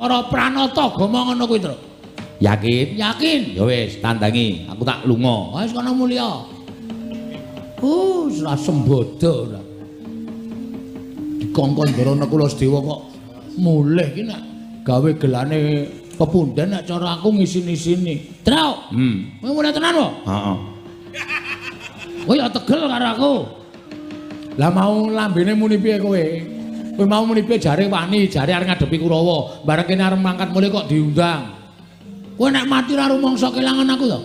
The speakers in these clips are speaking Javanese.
Ora pranata agama ngono kuwi, Truk. Yakin? Yakin. Ya wis, tandangi, aku tak lunga. Wis kono mulya. Ora sembodo ora. Dikongkon Ndara Nakula Sedewa kok mulih ki nek gawe gelane pepunden nek cara aku ngisin-isini. Truk. Kowe mulih tenan wae? Heeh. Kowe ya tegel karo aku. Lah mau lambene muni piye kowe? Kowe mau muni piye jare wani, jare arep ngadepi Kurawa. Bareng kene arep mangkat mulih kok diundang. Kowe nek mati ora rumangsa kelangan aku to?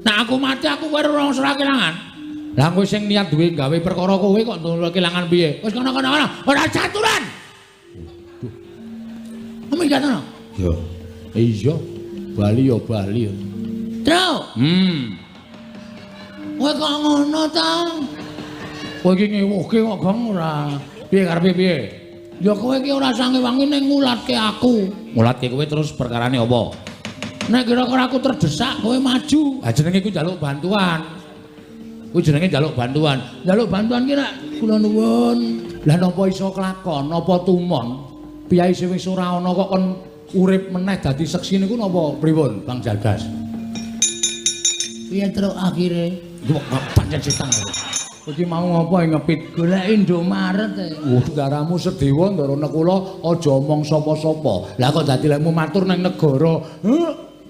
Nek aku mati aku kowe rumangsa ora kelangan. Lah kowe sing niat duwe gawe perkara kowe kok kelangan piye? Wis kono-kono kono, ora caturan. Waduh. Minggat ngono? Ya. Iya, bali ya bali. Truk. Kowe kok ngono ta? Kowe iki ngewuhke kok gong ora. Piye karepe piye? Ya kowe iki ora sange-wangi ning ngulatke aku. Ngulatke kowe terus perkarane apa? Nek kira-kira aku terdesak kowe maju. Ha jenenge iku njaluk bantuan. Kuwi jenenge njaluk bantuan. Njaluk bantuan ki nek kula nuwun. Lah napa iso kelakon, napa tumon? Piyai sing wis ora ana kok kon urip meneh dadi seksi niku napa pripun, Bang Jalgas? Piye truk akhire? Pancen setan. Kowe iki mau ngopo ngepit? Golek Indomaret. Ndaramu Sedewa Ndara Nakula aja omong sapa-sapa. Lah kok dadi lekmu matur nang negara.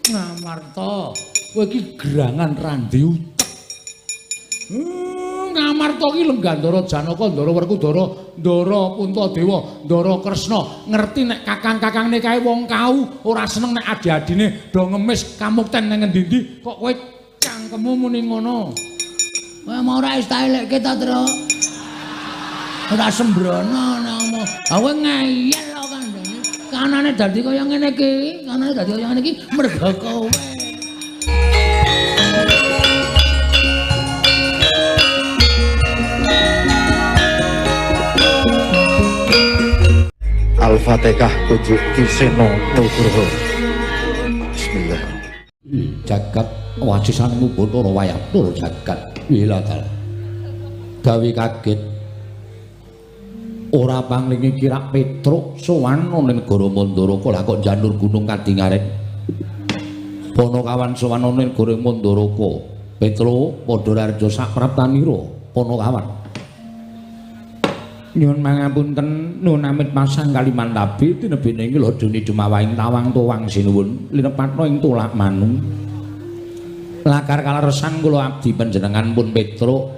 Ngamarta. Kowe iki gerangan randi utek. Ngamarta iki lenggah Ndara Janaka, Ndara Werkudara, Ndara Puntadewa, Ndara Kresna. Ngerti nek kakang-kakangne kae wong kau ora seneng nek adi-adine do ngemis kamukten nang ngendi-endi kok kowe cangkemmu muni ngono. Kowe mau ora wis tak elekke ta, Truk? Ora sembrono nek omong. Ha kowe ngeyel kok kandhane. Kanane dadi kaya ngene iki, kanane dadi kaya ngene iki mergo kowe. Al-Fatihah kunjuk Ki Seno Nugroho. Bismillah. Jagat wajisan Bathara wayah tur jagat wilatal. Gawe kaget. Ora panglingi kirak Petruk sowan ning negara Mandaraka lah kok janur gunung kadingaren. Panakawan sowan ning negara Mandaraka. Petruk padha raharja sapraptanira Panakawan. Nyuwun mangapunten nuwun amit pasang Kalimantabi tinebene ing lodone dumawahing tawang tuwang sinuwun linepatna ing tulak manu. Lakar kaleresan kula abdi panjenengan pun Petruk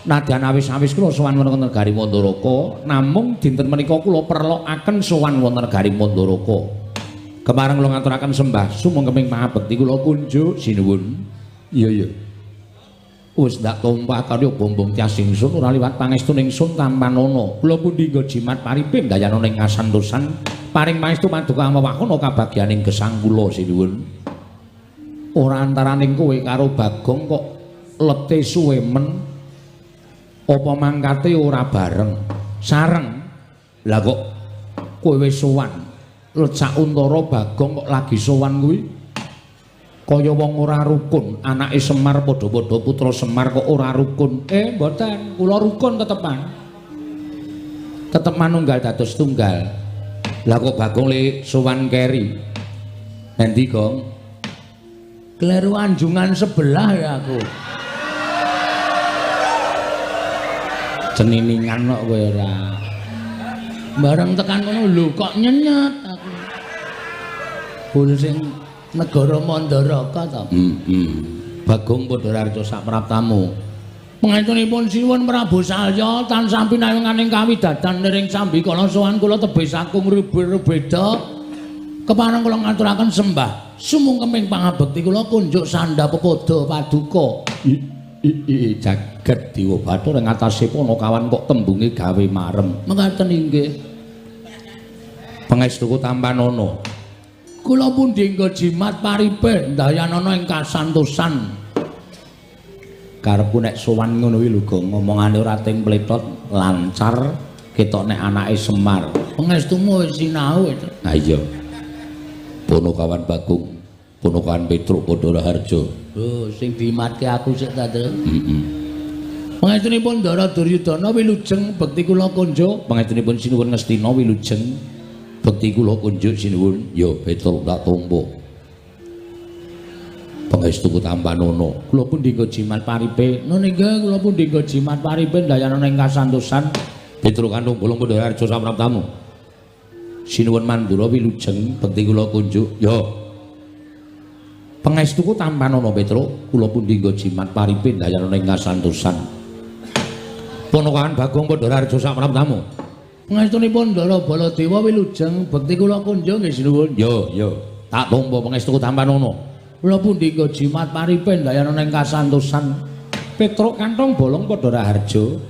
nadyan awis-awis kula sowan wonten negari Mandaraka namung dinten menika kula perlokaken sowan wonten negari Mandaraka. Kemareng kula ngaturaken sembah sumangkeming pangabekti kula kunjuk sinuwun. Iya iya. Wis ndak tumpah karya bombong tias ingsun ora liwat pangestu ningsun tampanana. Kula pundi nggo jimat paripin dayana ning kasantosan paring pangestu paduka mewakana kabagyaning gesang kula sinuwun. Ora antaraning kowe karo Bagong kok lete suwe men apa mangkate ora bareng sareng. Lah kok kowe wis sowan let sauntara Bagong kok lagi sowan kuwi kaya wong ora rukun. Anake Semar padha-padha putra Semar kok ora rukun. Mboten, kula rukun tetepan. Tetep manunggal dados tunggal. Lah kok Bagong le sowan keri. Endi, Gong? Kleru anjungan sebelah ya aku. Ceniningan kok kowe ora. Bareng tekan kono lho kok nyenyet aku. Bul sing negara Mandaraka ta. Bagong padha raharja sapraptamu. Pangestunipun sinuwun Prabu Salya tansah pinayunganing kawidadan niring sambikala sowan kula tebih saking rubeda. Kepareng kula ngaturaken sembah sumungkeming pangabekti kula kunjuk sandha pepoda paduka. Jagat Dewa Bathara ing atase Panakawan kok tembunge gawe marem. Mekaten inggih. Pangestuku tampanana. Kula pundi nggo jimat paripih ndayanana ing kasantosan. Karepku nek sowan ngono kuwi lho Gong, ngomongane ora ting pletot, lancar, ketok nek anake Semar. Pangestumu wis sinau itu. Ha iya. Panakawan Bagong, Panakawan Petruk padha raharja. Oh, sing dimatke aku sik ta, Tru. Heeh. Pangestunipun Ndara Duryudana wilujeng bekti kula kunjuk. Pangestunipun sinuwun Ngastina wilujeng. Bekti kula kunjuk sinuwun. Ya Petruk tak tampa. Pangestuku tampanono. Kula pun dinggo jimat paripe. Nun inggih kula pun dinggo jimat paripe ndayana ing kasantosan. Petruk kantung bolong Pandhara Harja sapraptamu. Sinuwun Mandura wilujeng bekti kula kunjuk. Ya. Pangestuku tampanono Petruk, kula pun dinggo jimat paripe ndayana ing kasantosan. Ponokawan Bagong Pandhara Harja sapraptamu. Pangestunipun Ndara Baladewa wilujeng bekti kula kunjuk nggih sinuwun. Ya, ya. Tak tampa pangestuku tampanono. Kula pundi nggo jimat paripe ndayana ing kasantosan. Petruk kantong bolong Pandhara Harja.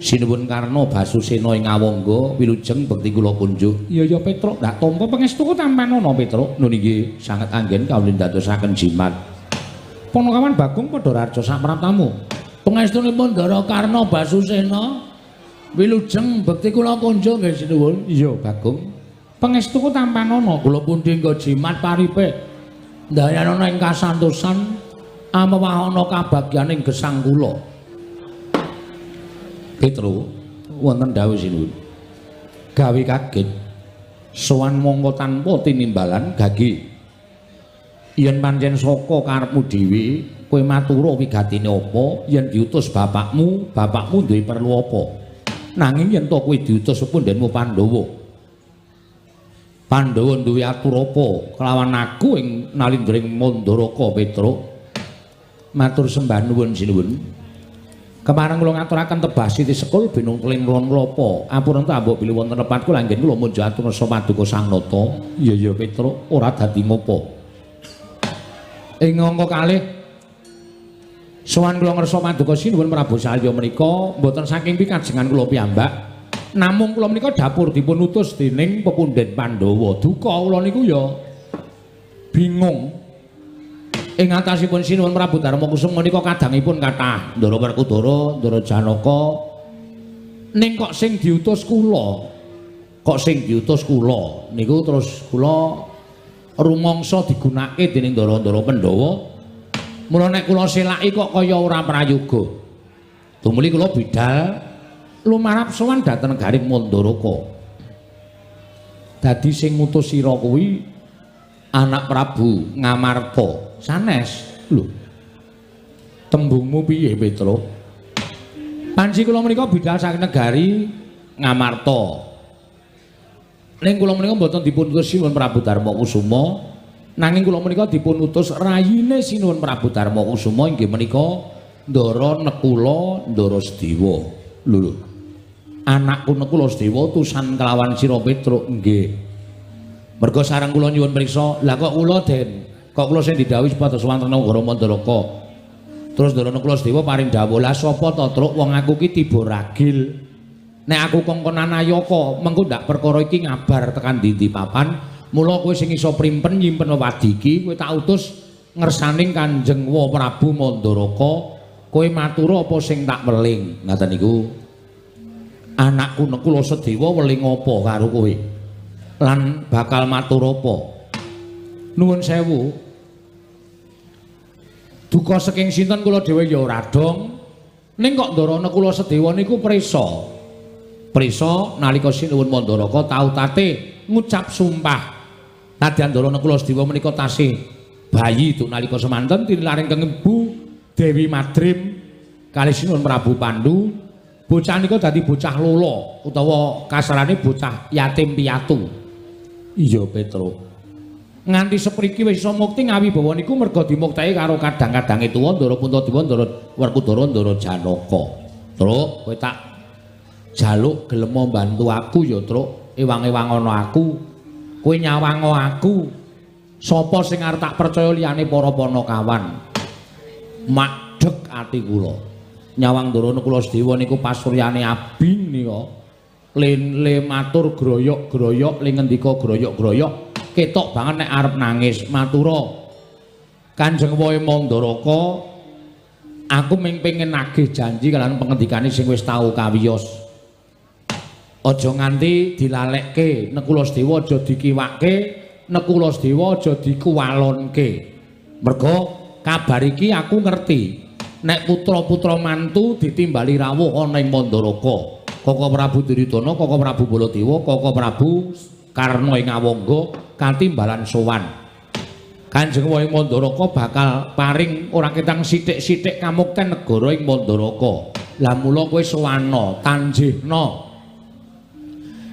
Sinuwun Karna Basusena ing Awangga wilujeng bekti kula kunjuk. Ya ya Petruk, tak tampa pangestuku tampanono Petruk. Nun inggih sanget anggen kawula ndadosaken jimat. Ponokawan Bagong Pandhara Harja sapraptamu. Pangestunipun Ndara Karna Basusena wilujeng bekti kula kunjuk nggih sinuwun. Iya Bagong. Pangestuku tampanono. Kula pundi nggo jimat paripe ndayana ing kasantosan amewahana kabagyaning gesang kula. Petruk wonten dawuh sinuwun. Gawe kaget sowan mongko tanpa tinimbalan gagi. Yen pancen saka karepmu dhewe kowe matura wigatine apa, yen diutus bapakmu, bapakmu duwe perlu apa? Nanging yen to kowe diutus pundhenmu Pandhawa. Pandhawa duwe atur apa kelawan aku ing nalindring Mandaraka Petruk. Matur sembah nuwun sinuwun. Kemareng kula ngaturaken tebah siti sekul binung keling lon klapa. Ampun ta mbok bilih wonten lepat kula anggen kula munjuk atur rasa paduka Sang Nata. Iya ya Petruk, ora dadi ngopo. Ing angka kalih sowan kula ngersa paduka sinuwun Prabu Salya menika mboten saking pikajengan kula piyambak. Namung kula menika dapur dipun utus dening pepundhen Pandhawa. Duka kula niku ya bingung. Ing atasipun sinuwun Prabu Darma Kusuma menika kadangipun kathah Ndara Werkudara, Ndara Janaka. Ning kok sing diutus kula, kok sing diutus kula niku terus kula rumangsa digunakake dening ndara-ndara Pandhawa. Mula nek kula selaki kok kaya ora prayoga. Tumuli kula bidal lumarap sowan dhateng negaring Mandaraka. Dadi sing ngutus sira kuwi anak Prabu Ngamarta. Sanes. Lho. Tembungmu piye, Petruk? Panci kula menika bidal saking negari Ngamarta. Ning kula menika mboten dipun utus Sinuwun Prabu Darma Kusuma, nanging kula menika dipun utus rayine Sinuwun Prabu Darma Kusuma inggih menika Ndara Nekula Ndara Sedewa. Lho lho. Anakku Nekula Sedewa utusan kelawan sira Petruk nggih. Merga sareng kula nyuwun priksa, lah kok kula den, kok kula sing didhawuhi supados wonten negara Mandaraka. Terus Ndara Nekula Sedewa paring dawuh, lah sapa to Truk wong aku ki tiba ragil. Nek aku kongkonan Ayaka, mengko ndak perkara iki ngabar tekan ndi-ndi papan, mula kowe sing iso primpen nyimpen wadi iki, kowe tak utus ngersaning Kanjeng Wa Prabu Mandaraka, kowe matur apa sing tak weling. Ngaten niku. Anakku Nekula Sedewa weling apa karo kowe? Lan bakal matur apa? Nuwun sewu. Duka saking sinten kula dhewe ya ora dong. Ning kok Ndara Nekula Sedewa niku prisa. Prisa nalika Sinuwun Mandaraka tau tate ngucap sumpah. Nadyan Ndara Nekula Sedewa menika tasih bayi itu nalika semanten tinilaring keng Ibu Dewi Madrim kalih Sinuwun Prabu Pandu. Bocah nika dadi bocah lolo utawa kasarane bocah yatim piatu. Iya Petruk. Nganti sepriki wis iso mukti ngawibawa niku merga dimukteki karo kadang-kadange tuwa Ndara Puntadewa, Ndara Werkudara, Ndara Janaka. Truk, kowe tak jaluk gelem mbantu aku ya, Truk. Ewang-ewang ana aku. Kowe nyawango aku. Sapa sing arep tak percaya liyane para panakawan? Madhek ati kula. Nyawang Ndara Nekula Sedewa niku pasuryane abing nika. Le matur groyok-groyok, le ngendika groyok-groyok, ketok banget nek arep nangis. Matura Kanjeng Wae Mandaraka, aku ming pengin nagih janji kalian pengendikane sing wis tau kawiyos. Aja nganti dilalekke Nekula Sedewa, aja dikiwake Nekula Sedewa, aja dikuwalonke. Merga kabar iki aku ngerti nek putra-putra mantu ditimbali rawuh ana ing Mandaraka. Koko Prabu Duryudana, Koko Prabu Baladewa, Koko Prabu Karna ing Awangga katimbalan sowan. Kanjeng Waing Mandaraka bakal paring ora ketang sithik-sithik kamukten negara ing Mandaraka. Lah mula kowe sowana, tanjihna.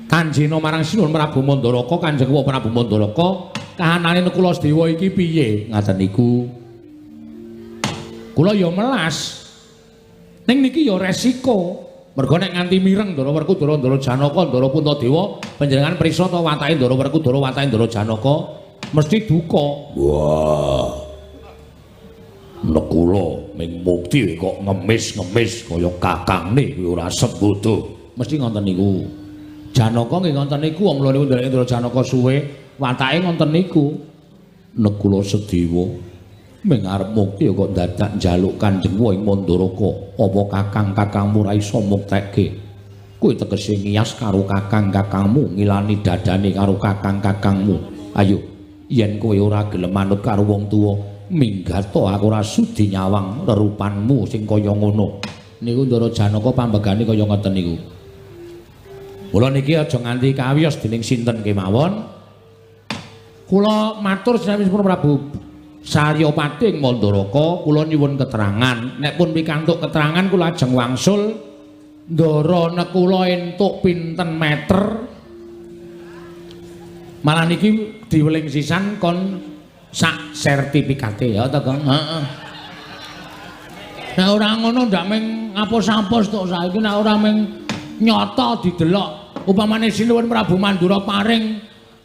Tanjihna marang Sinuwun Prabu Mandaraka, Kanjeng Wa Prabu Mandaraka, kahanane Nakula Sadewa iki piye? Ngaten niku. Kula ya melas. Ning niki ya resiko. Mergo nek nganti mireng Ndara Werkudara, Ndara Janaka, Ndara Puntadewa, panjenengan prisa ta watake Ndara Werkudara, watake Ndara Janaka mesti duka. Wah. Nekula ming mukti kok ngemis-ngemis kaya kakangne kuwi ora sembodo. Mesti ngoten niku. Janaka nggih ngoten niku, wong kula niku nderek Ndara Janaka suwe, watake ngoten niku. Nekula Sedewa ming arep mukti kok dadak njaluk Kanjeng Waing Mandaraka, apa kakang-kakangmu ora iso muktekke? Kuwi tegese ngiyas karo kakang-kakangmu, ngilani dadane karo kakang-kakangmu. Ayo, yen kowe ora gelem manut karo wong tuwa, minggat aku ora sudi nyawang rerupanmu sing kaya ngono. Niku Ndara Janaka pambegane kaya ngoten niku. Mula niki aja nganti kawiyos dening sinten kemawon. Kula matur sasampunipun Prabu Saryapati ing Mandaraka, kula nyuwun keterangan. Nek pun pikantuk keterangan kula ajeng wangsul Ndara Nekula entuk pinten meter. Malah niki diweling sisan kon sak sertifikate ya ta, Kang? Heeh. Nek ora ngono ndak ming apos-apos tok saiki, nek ora ming nyata didelok. Upamane Sinuwun Prabu Mandura paring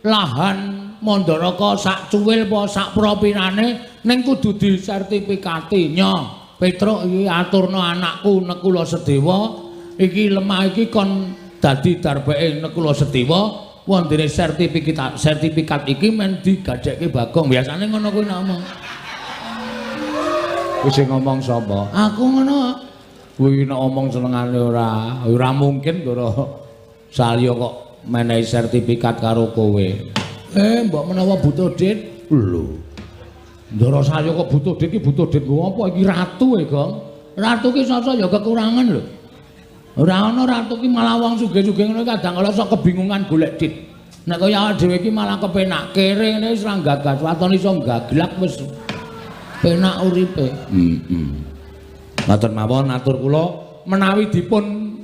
lahan Mandaraka sak cuwil apa sak propinane ning kudu disertifikati. Nya, Petruk iki aturna anakku Nekula Sedewa, iki lemah iki kon dadi darbeke Nekula Sedewa, wondene sertifikat iki men digadekke Bagong. Biasane ngono kuwi nek omong. Wis sing ngomong sapa? Aku ngono. Kuwi nek omong senengane ora, ora mungkin Ndara Salya kok menehi sertifikat karo kowe. Mbok menawa butuh dit. Lho. Ndara Salya kok butuh dit iki butuh dit nggo apa? Iki ratu e, Gong. Ratu ki sasa ya kekurangan lho. Ora ana ratu ki malah wong sugih-sugih ngono kadang kala sok kebingungan golek dit. Nek kaya awake dhewe iki malah kepenak kere ngene wis ra gagas waton iso gaglak wis penak uripe. Heeh. Ngoten mawon atur kula menawi dipun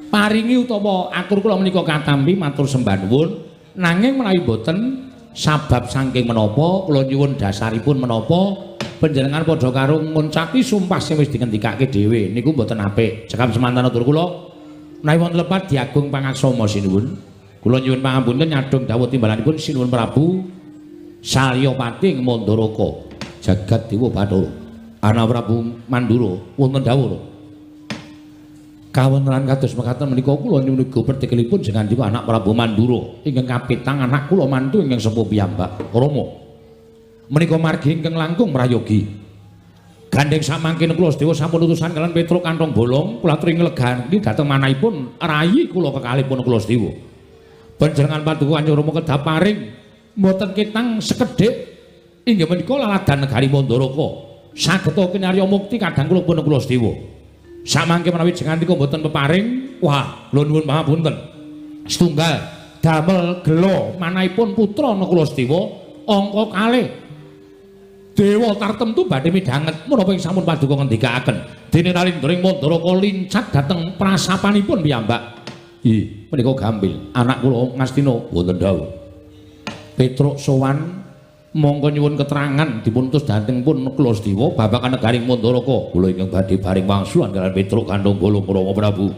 paringi utawa atur kula menika katampi matur sembah nuwun. Nanging menawi boten sabab saking menapa kula nyuwun dasaripun menapa panjenengan padha karo nguncati sumpah sing wis dingendikake dhewe niku mboten apik. Cekap semanten atur kula menawi wonten lepat diagung pangaksama sinuwun. Kula nyuwun pangapunten nyadhong dawuh timbalanipun Sinuwun Prabu Salyapati ing Mandaraka jagat dewa Bathara. Ana Prabu Mandura wonten dawuh. Kawontenan kados mekaten menika kula nyuwun uga pertikelipun jenengan anak Prabu Mandura ingkang kapitang anak kula mantu ingkang sepuh piyambak Rama. Menika margi ingkang langkung prayogi. Gandheng samangkin kula sedaya sampun utusan kalian Petruk kantong bolong kula aturi nglegani dhateng manahipun rayi kula kekalihipun kula sedaya. Panjenengan paduka Kanjeng Rama kedah paring mboten ketang sekedhik inggih menika laladan negari Mandaraka. Sageta kinarya mukti kadang kula pun kula sedaya. Samangke menawi jenengan mboten peparing, wah, kula nuwun pangapunten. Setunggal damel gela manahipun putra Nakula Sedewa angka kalih dewa tartemtu badhe midhanget menapa ing sampun paduka ngendikaaken. Dene Nalindra ing Mandaraka lincat dhateng prasapanipun piyambak. Ih, menika gampil. Anak kula Ngastina wonten dawuh. Petruk sowan mongko nyuwun keterangan dipun utus dhateng pun Nakula Sedewa babagan negari Mandaraka. Kula ingkang badhe paring wangsulan kaliyan Petruk kantong bolong Rama Prabu.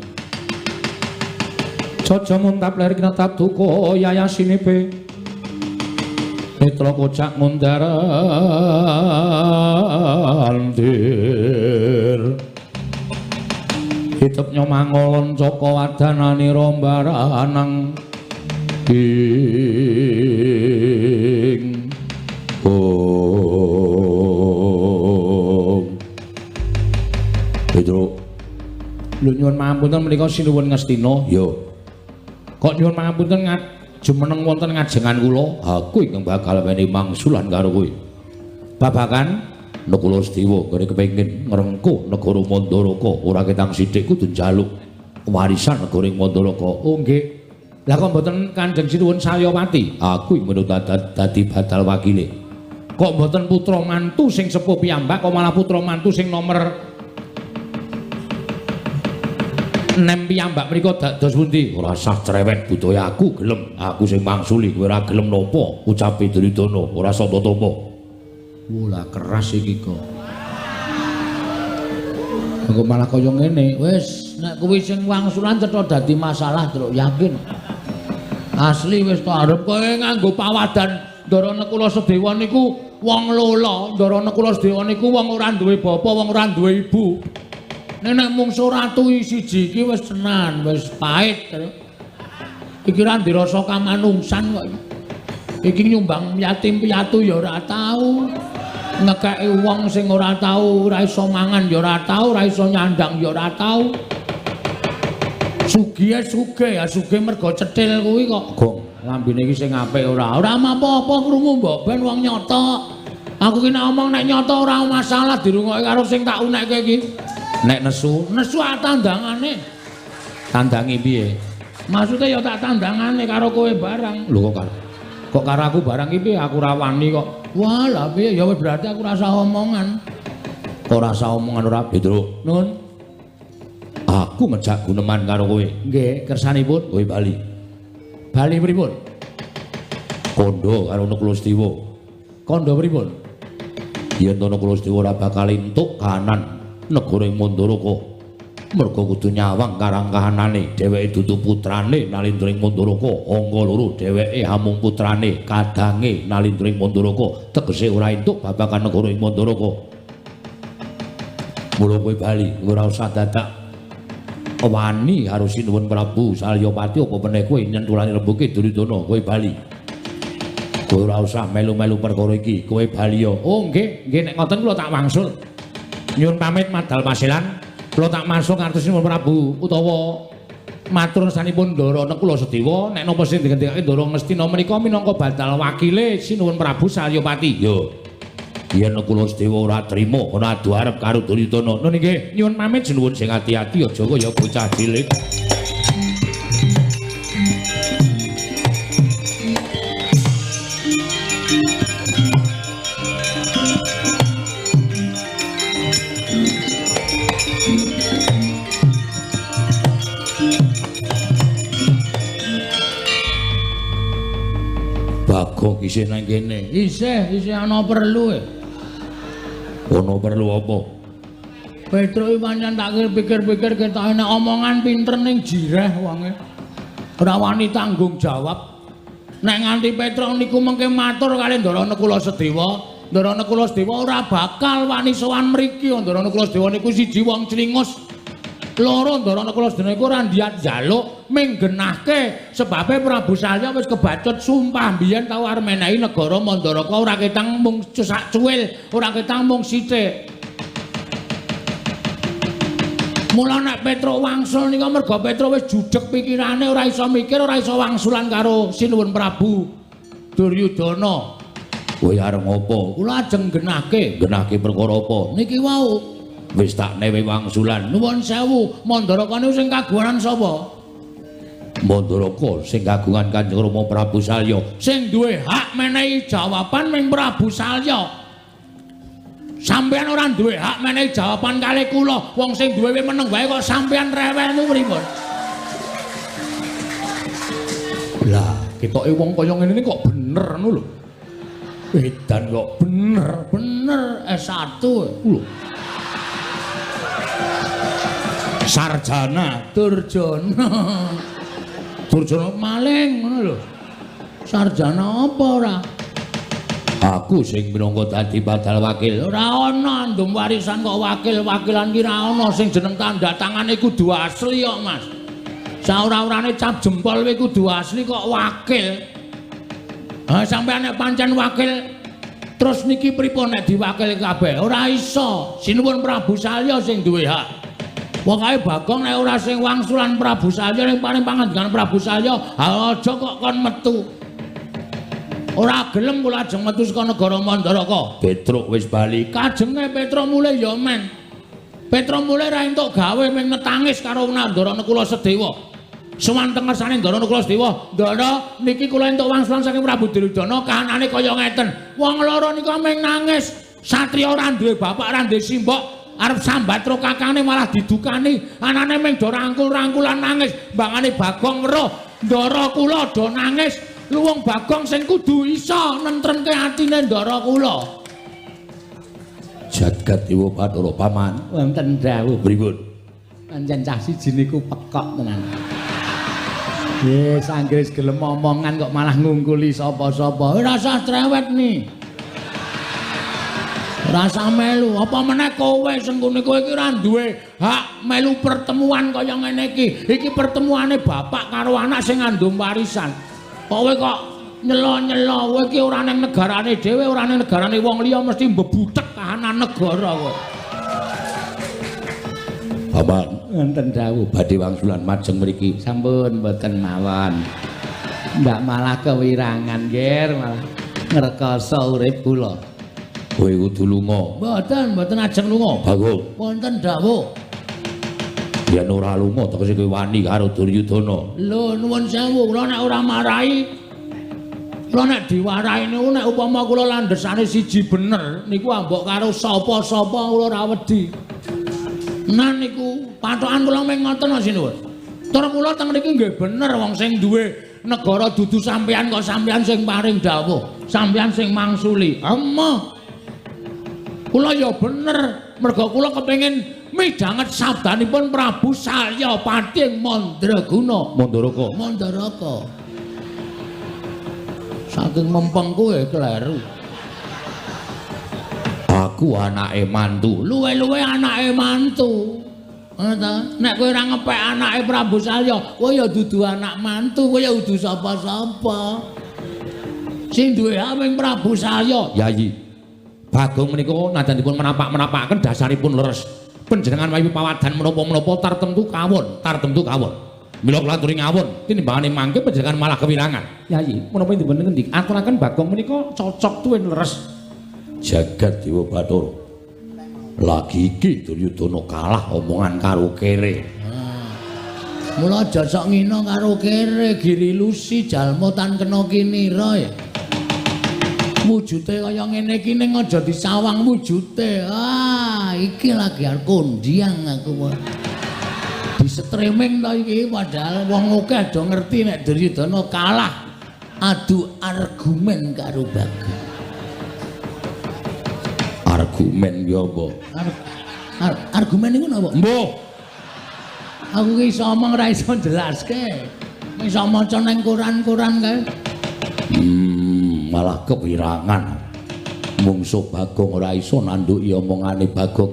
Caca muntap ler kinatap duka yayasinipe. Netra kocak mundar andir. Hitep nyomangolon caka wadanani rombaranang ing Om. Petruk, lho nyuwun pangapunten menika sinuwun Ngastina. Ya. Kok nyuwun pangapunten jumeneng wonten ngajengan kula? Aku ingkang bakal menehi mangsulan karo kowe. Babagan Nakula Sedewa nggone kepengin ngrengkuh negara Mandaraka, ora ketang sithik kudu njaluk warisan negara ing Mandaraka. Oh nggih. Lah kok mboten Kanjeng Sinuwun Salyapati? Aku menurut dadi badal wakile. Kok mboten putra mantu sing sepuh piyambak, kok malah putra mantu sing nomor 6 piyambak mriku dados pundi? Ora sah cerewet budaya aku gelem, aku sing mangsuli kowe ora gelem napa? Ucape Duryudana ora sah tampa. Wah, keras iki kok. Kok malah kaya ngene. Wis nek kuwi sing wangsulan cetha dadi masalah, Truk, yakin. Asli wis to arep kowe nganggo pawadan Ndara Nakula Sadewa niku wong lola, Ndara Nakula Sadewa niku wong ora duwe bapa, wong ora duwe ibu. Nek mungsu ratu siji iki wis tenan, wis pahit. Iki ora dirasa kamanungsan kok. Iki nyumbang yatim piatu ya ora tau. Ngekeki wong sing ora tau, ora iso mangan ya ora tau, ora iso nyandang ya ora tau. Sugihe sugih ya sugih mergo cethil kuwi kok. Gong, lambene iki sing apik ora. Ora apa-apa krungu mbok ben wong nyata. Aku ki nek omong nek nyata ora masalah dirungokke karo sing tak unekke iki. Nek nesu, nesu tandangane. Tandangi piye? Maksude ya tak tandangane karo kowe barang. Lho kok karo. Kok karo aku barang iki piye? Aku ora wani kok. Wah, lha piye ya wis berarti aku rasa omongan. Kok rasa omongan ora, Petruk? Nun. Aku ngejak guneman karo kowe. Nggih, kersanipun kowe bali. Bali pripun? Kandha karo Nakula Sadewa. Kandha pripun? Yen to Nakula Sadewa ora bakal entuk kahanan negara ing Mandaraka. Merga kudu nyawang karang kahanane, dheweke dudu putrane Nalindra ing Mandaraka, angka loro dheweke amung putrane kadange Nalindra ing Mandaraka, tegese ora entuk babagan negara ing Mandaraka. Mula kowe bali, ora usah dadak wani karo Sinuwun Prabu Salyapati apa meneh kowe nyentulane rembuke Duryudana, kowe bali. Kowe ora usah melu-melu perkara iki, kowe bali ya. Oh nggih, nggih nek ngoten kula tak wangsul. Nyuwun pamit madal pasilan. Kula tak masuk ngantos Sinuwun Prabu utawa matur sanipun Ndara Nakula Sadewa nek napa sing digendikake Ndara Ngastina menika minangka badal wakile Sinuwun Prabu Salyapati. Yo. Yen Nakula Sadewa ora trima ana adu arep karo Duryudana. Nun nggih, nyuwun pamit sinuwun sing ati-ati aja kaya bocah cilik. Bagong isih nang kene. Isih, isih ana perlu e. Ana perlu apa? Petruk iki pancen tak pikir-pikir ketoke nek omongan pinter ning jireh wonge. Ora wani tanggung jawab. Nek nganti Petruk niku mengke matur kali Ndara Nakula Sadewa, Ndara Nakula Sadewa ora bakal wani sowan mriki. Ndara Nakula Sadewa niku siji wong clingus. Loro Ndara Nakula Sadewa niku ora ndiyat njaluk ming genahke sebabe Prabu Salya wis kebacut sumpah mbiyen tau arep menehi negara Mandaraka ora ketang mung sak cuwil, ora ketang mung sithik. Mula nek Petruk wangsul nika merga Petruk wis judeg pikirane ora iso mikir, ora iso wangsulan karo Sinuwun Prabu Duryudana. Kowe arep ngopo? Kula ajeng genahke. Genahke perkara apa? Niki wau. Wis tak newe wangsulan. Nuwun sewu, Mandaraka niku sing kagungan sapa? Mandaraka sing kagungan Kanjeng Rama Prabu Salya. Sing duwe hak menehi jawaban ming Prabu Salya. Sampeyan ora duwe hak menehi jawaban kalih kula. Wong sing duwe meneng wae kok sampeyan rewel niku pripun? Lah, ketoke wong kaya ngene iki kok bener ngono lho. Edan kok bener, bener S1 lho. Sarjana Durjana. Durjana maling ngono lho. Sarjana apa ora? Aku sing minangka dadi badal wakil. Ora ana andum warisan kok wakil-wakilan ki ora ana sing jeneng tanda tangane kudu asli kok, Mas. Saora-orane cap jempol kuwi kudu asli kok wakil. Ha sampeyan nek pancen wakil terus niki pripun nek diwakil kabeh? Ora iso. Sinuwun Prabu Salya sing duwe hak. Pokoke Bagong nek ora sing wangsulan Prabu Salya ning paring pangandikan Prabu Salya, ha aja kok kon metu. Ora gelem kula ajeng metu saka negara Mandaraka. Petruk wis bali. Kajenge Petruk mulih ya men. Petruk mulih ra entuk gawe ming netangis karo Ndara Nakula Sadewa. Sowan teng ngersane Ndara Nakula Sedewa. Ndara, niki kula entuk wangsulan saking Prabu Duryudana kahanane kaya ngeten. Wong loro nika mung nangis. Satriya ora duwe bapak, ora duwe simbok, arep sambat karo kakane malah didukani. Anane mung do rangkul-rangkulan nangis. Mbangane Bagong weruh, Ndara kula do nangis. Luwung Bagong sing kudu iso nentremke atine Ndara kula. Jagat Dewa Bathara Paman, wonten dawuh. Pripun? Pancen cah siji niku pekok tenan. Yes, anggere gelem omongan kok malah ngungkuli sapa-sapa. Ora usah trewet nih. Ora usah melu. Apa meneh kowe sengkune kowe iki ora duwe hak melu pertemuan kaya ngene iki. Iki pertemuane bapak karo anak sing ngandung warisan. Kowe kok nyelo-nyelo, kowe iki ora ning negarane dhewe, ora ning negarane wong liya, mesti mbebutek kahanan negara kowe. Paman, wonten dawuh. Badhe wangsulan majeng mriki. Sampun mboten mawon. Ndak malah kewirangan, Ger, malah ngrekoso urip kula. Kowe kudu lunga. Mboten, mboten ajeng lunga. Bagong. Wonten dawuh. Yen ora lunga tegese kowe wani karo Duryudana. Lho, nuwun sewu, kula nek ora marahi, kula nek diwarahi niku nek upama kula landhesane siji bener niku ambok karo sapa-sapa kula ora wedi. Nah niku patokan kula mung ngoten sinuwun. Tur kula teng mriki nggih bener wong sing duwe negara dudu sampeyan kok sampeyan sing paring dawuh, sampeyan sing mangsuli. Emoh. Kula ya bener merga kula kepengin midhanget sabdanipun Prabu Salyapati ing Mandraguna. Mandaraka. Mandaraka. Saking mempeng kowe kleru. Aku anake mantu. Luwe-luwe anake mantu. Ngono ta? Nek kowe ora ngepek anake Prabu Salya, kowe ya dudu anak mantu, kowe ya dudu sapa-sapa. Sing duwe hak mung Prabu Salya. Yayi. Bagong menika najan dipun menapak-menapakaken dasaripun leres. Panjenengan wayu pawadan menapa-menapa tartemtu kawon, tartemtu kawon. Mila kula aturi ngawon, tinimbangane mangke panjenengan malah kewirangan. Yayi, menapa dipun ngendik aturaken Bagong menika cocok tuwin leres. Jagat Dewa Bathara. Lagi iki Duryudana kalah omongan karo kere. Mula aja sok ngina karo kere, giri lusi jalma tan kena kinira ya. Wujute kaya ngene iki ning aja disawang wujute. Ah, iki lagi arep kondiang aku. Di streaming to iki padahal wong akeh do ngerti nek Duryudana kalah adu argumen karo Bagong. Argumen ya apa? Argumen niku napa? Mbuh. Aku ki iso omong ora iso jelaske. Iso maca nang koran-koran kae. Malah kewirangan. Mungsuh Bagong ora iso nandhuki omongane Bagong.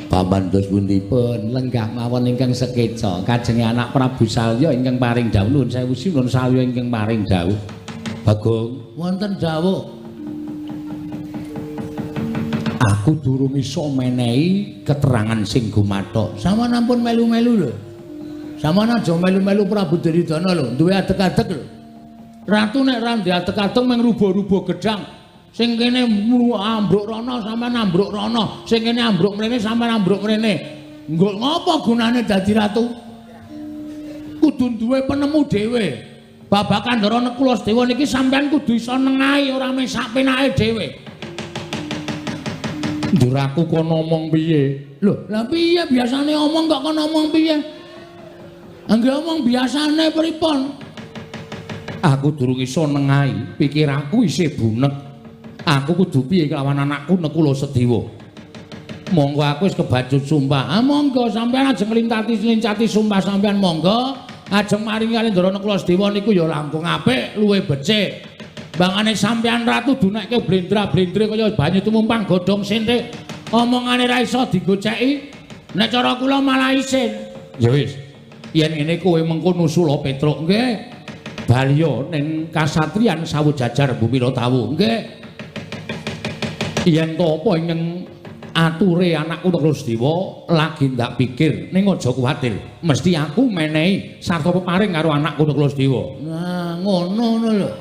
Paman dos pundi? Pun lenggah mawon ingkang sekeca kajenge anak Prabu Salya ingkang paring dawuh. Nuwun sewu sinuwun Salya ingkang paring dawuh. Bagong, wonten dawuh. Aku durung iso menehi keterangan sing gumathok. Sampeyan ampun melu-melu lho. Sampeyan aja melu-melu Prabu Duryudana lho, duwe adeg-adeg lho. Ratu nek ra ndek adeg-adeg mung rubuh-rubuh gedhang. Sing kene ambruk rono sampeyan ambruk rono, sing kene ambruk mrene sampeyan ambruk mrene. Nggo ngopo gunane dadi ratu? Kudu duwe penemu dhewe. Babagan Ndara Nakula Sedewa niki sampeyan kudu iso nengahi ora mung sak penake dhewe. Ndur aku kono omong piye? Lho, lah piye biasane omong kok kono omong piye? Angge omong biasane pripun? Aku durung iso nengahi, pikiranku isih bunek. Aku kudu piye kelawan anakku Nakula Sedewa? Monggo aku wis kebacut sumpah. Ah monggo sampeyan ajeng nglintati-lincati sumpah sampeyan monggo. Ajeng maringi kali Ndara Nakula Sedewa niku ya langkung apik, luwih becik. Bangane sampeyan ratu dunekke blendra-blendre kaya banyu tumumpang godhong senthik. Omongane ra iso digoceki. Nek cara kula malah isin. Ya wis. Yen ngene kowe mengko nusula Petruk nggih. Balya ning kasatriyan sawu jajar Bumi Tawu. Nggih. Yen to apa ingkang ature anakku Nakula Sedewa lagi ndak pikir ning aja kuwatir. Mesti aku menehi sarta peparing karo anakku Nakula Sedewa. Nah, ngono ngono lho.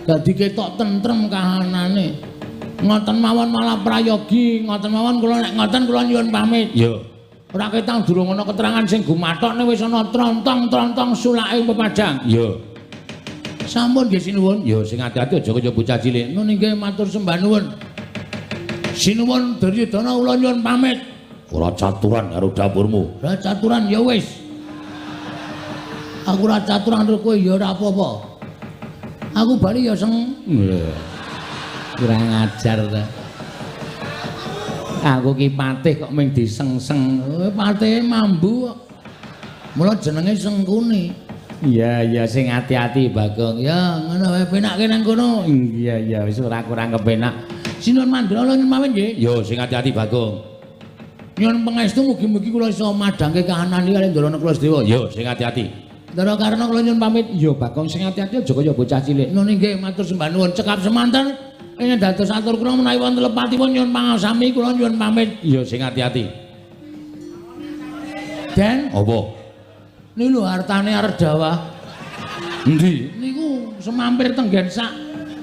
Dadi ketok tentrem kahanane. Ngoten mawon malah prayogi, ngoten mawon kula nek ngoten kula nyuwun pamit. Ya. Ora ketang durung ana keterangan sing gumathok nek wis ana trontong-trontong sulake pepadang. Iya. Sampun nggih sinuwun. Ya sing ati-ati aja kaya bocah cilik. Nun inggih matur sembah nuwun. Sinuwun Duryudana kula nyuwun pamit. Ora caturan karo dapurmu. Ora caturan ya wis. Aku ora caturan karo kowe ya ora apa-apa. Aku bali ya seng. Kurang ajar ta. Aku ki patih kok mung diseng-seng. Patihe mambu kok. Mula jenenge Sengkuni. Iya iya sing ati-ati Bagong. Ya ngono wae penakke nang kono. Iya iya wis ora kurang kepenak. Sinuwun Mandra nyuwun mawon nggih. Yo sing ati-ati Bagong. Nyuwun pangestu mugi-mugi kula iso madhangke kahanan iki kalih Ndara Nakula Sedewa. Yo sing ati-ati. Ndara Karna kula nyuwun pamit. Yo Bagong sing ati-ati aja kaya bocah cilik. Nun inggih matur sembah nuwun cekap semanten. Ingkang dados atur kula menawi wonten lepatipun nyuwun pangasami kula nyuwun pamit. Yo sing ati-ati. Den, apa? Niku lho hartane arep dawah. Endi? Niku semampir tenggen sak.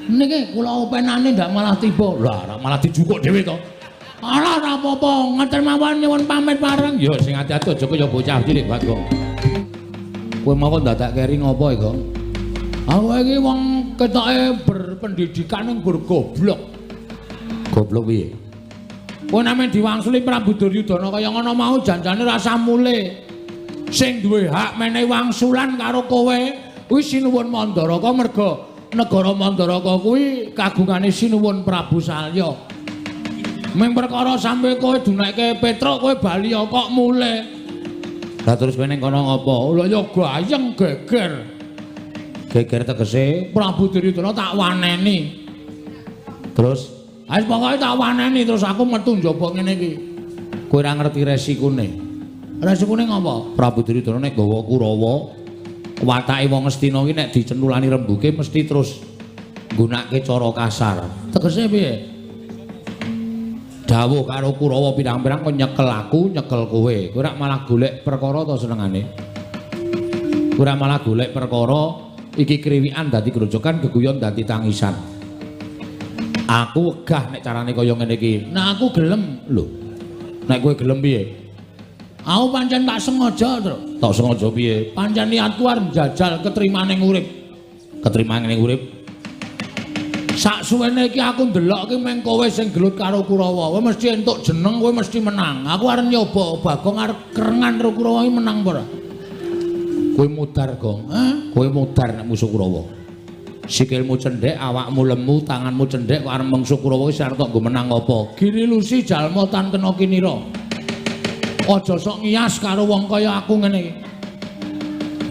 Niki kula openane ndak malah tiba. Lah, malah dijukuk dhewe to. Alah ora apa-apa, ngoten mawon nyuwun pamit pareng. Yo sing ati-ati aja kaya bocah cilik Bagong. Kowe mau kok dadak keri ngopo iki, Gong? Aku iki wong ketoke berpendidikan ning goblok. Goblok piye? Kowe nek diwangsuli Prabu Duryudana kaya ngono mau janjane rasa mule. Sing duwe hak menehi wangsulan karo kowe kuwi Sinuwun Mandaraka merga negara Mandaraka kuwi kagungane Sinuwun Prabu Salya. Ming perkara sampe kowe dunekke Petruk kowe bali kok mule. Lah terus kowe ning kono ngopo? Lha ya gayeng geger. Geger tegese Prabu Duryudana tak waneni. Terus wis pokoke tak waneni terus aku metu njaba ngene iki. Kowe ora ngerti resikune. Resikune ngopo? Prabu Duryudana nek gawa Kurawa, watake wong Ngastina iki nek dicentulani rembuke mesti terus nggunakake cara kasar. Tegese piye? Dawuh karo Kurawa pirang-pirang kon nyekel aku, nyekel kowe. Kowe ora malah golek perkara to senengane. Kowe ora malah golek perkara iki kriwikan dadi grojokan, geguyon dadi tangisan. Aku wegah nek carane kaya ngene iki. Nek aku gelem lho. Nek kowe gelem piye? Aku pancen tak sengaja, Tru. Tak sengaja piye? Pancen niatku arep njajal ketrimane urip. Ketrimane urip. Sak suwene iki aku ndelok iki meng kowe sing gelut karo Kurawa. Kowe mesti entuk jeneng, kowe mesti menang. Aku arep nyoba Bagong arep kerengan karo Kurawa iki menang apa ora? Kowe mudar, Gong. Hah? Kowe mudar nek musuh Kurawa. Sikilmu cendhek, awakmu lemu, tanganmu cendhek kok arep mungsuh Kurawa wis arep tok nggo menang apa? Giri lusi jalma tan kena kinira. Aja sok ngiyas karo wong kaya aku ngene iki.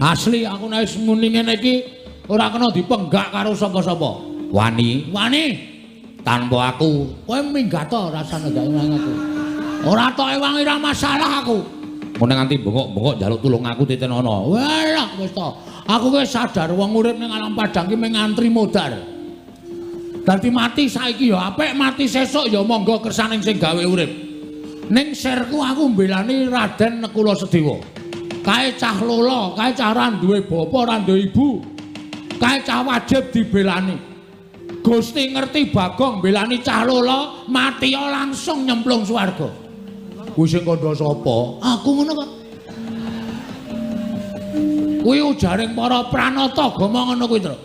Asli aku nek wis muni ngene iki ora kena dipenggak karo sapa-sapa. Wani, wani tanpa aku. Kowe minggat to rasane gak nang aku. Ora tok ewangi ora masalah aku. Mun nganti bengok-bengok njaluk tulung aku titenono. Walah wis to. Aku wis sadar wong urip ning alam padang ki mung ngantri modar. Dadi mati saiki ya apik, mati sesuk ya monggo kersaning sing gawe urip. Ning sirku aku mbelani Raden Nekula Sedewa. Kae cah lolo, kae cah ora duwe bapa, ora duwe ibu. Kae cah wajib dibelani. Gusti ngerti Bagong mbelani cah lolo, mati langsung nyemplung swarga. Kuwi sing kandha sapa? Aku ngono kok. Kuwi ujaring para pranata agama ngono kuwi, Tru.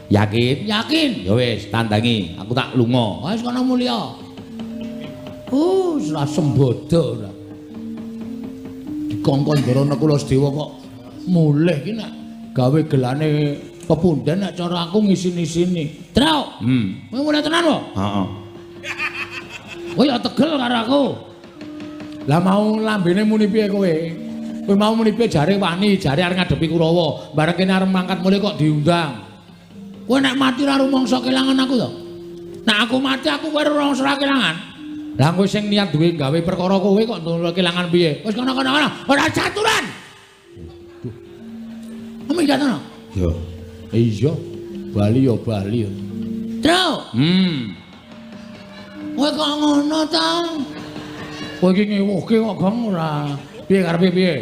Yakin? Yakin. Ya wis, tandangi, aku tak lunga. Wis kono mulya. Ora sembodo ora. Dikongkon Ndara Nakula Sedewa kok mulih iki nek gawe gelane pepunden nek cara aku ngisin-isini. Truk. Kowe mulih tenan wae? Heeh. Kowe ya tegel karo aku. Lah mau lambene muni piye kowe? Kowe mau muni piye jare wani, jare arep ngadepi Kurawa. Bareng kene arep mangkat mulih kok diundang. Kowe nek mati ora rumangsa kelangan aku to? Nek aku mati aku kowe ora rumangsa kelangan. Lah kowe sing niat duwe gawe perkara kowe kok kelangan piye? Wis kono-kono kono, ora caturan. Duh. Minggat ngono? Ya. Iya, bali ya bali. Truk. Kowe kok ngono ta? Kowe iki ngewuhke kok Gong ora. Piye karepe piye?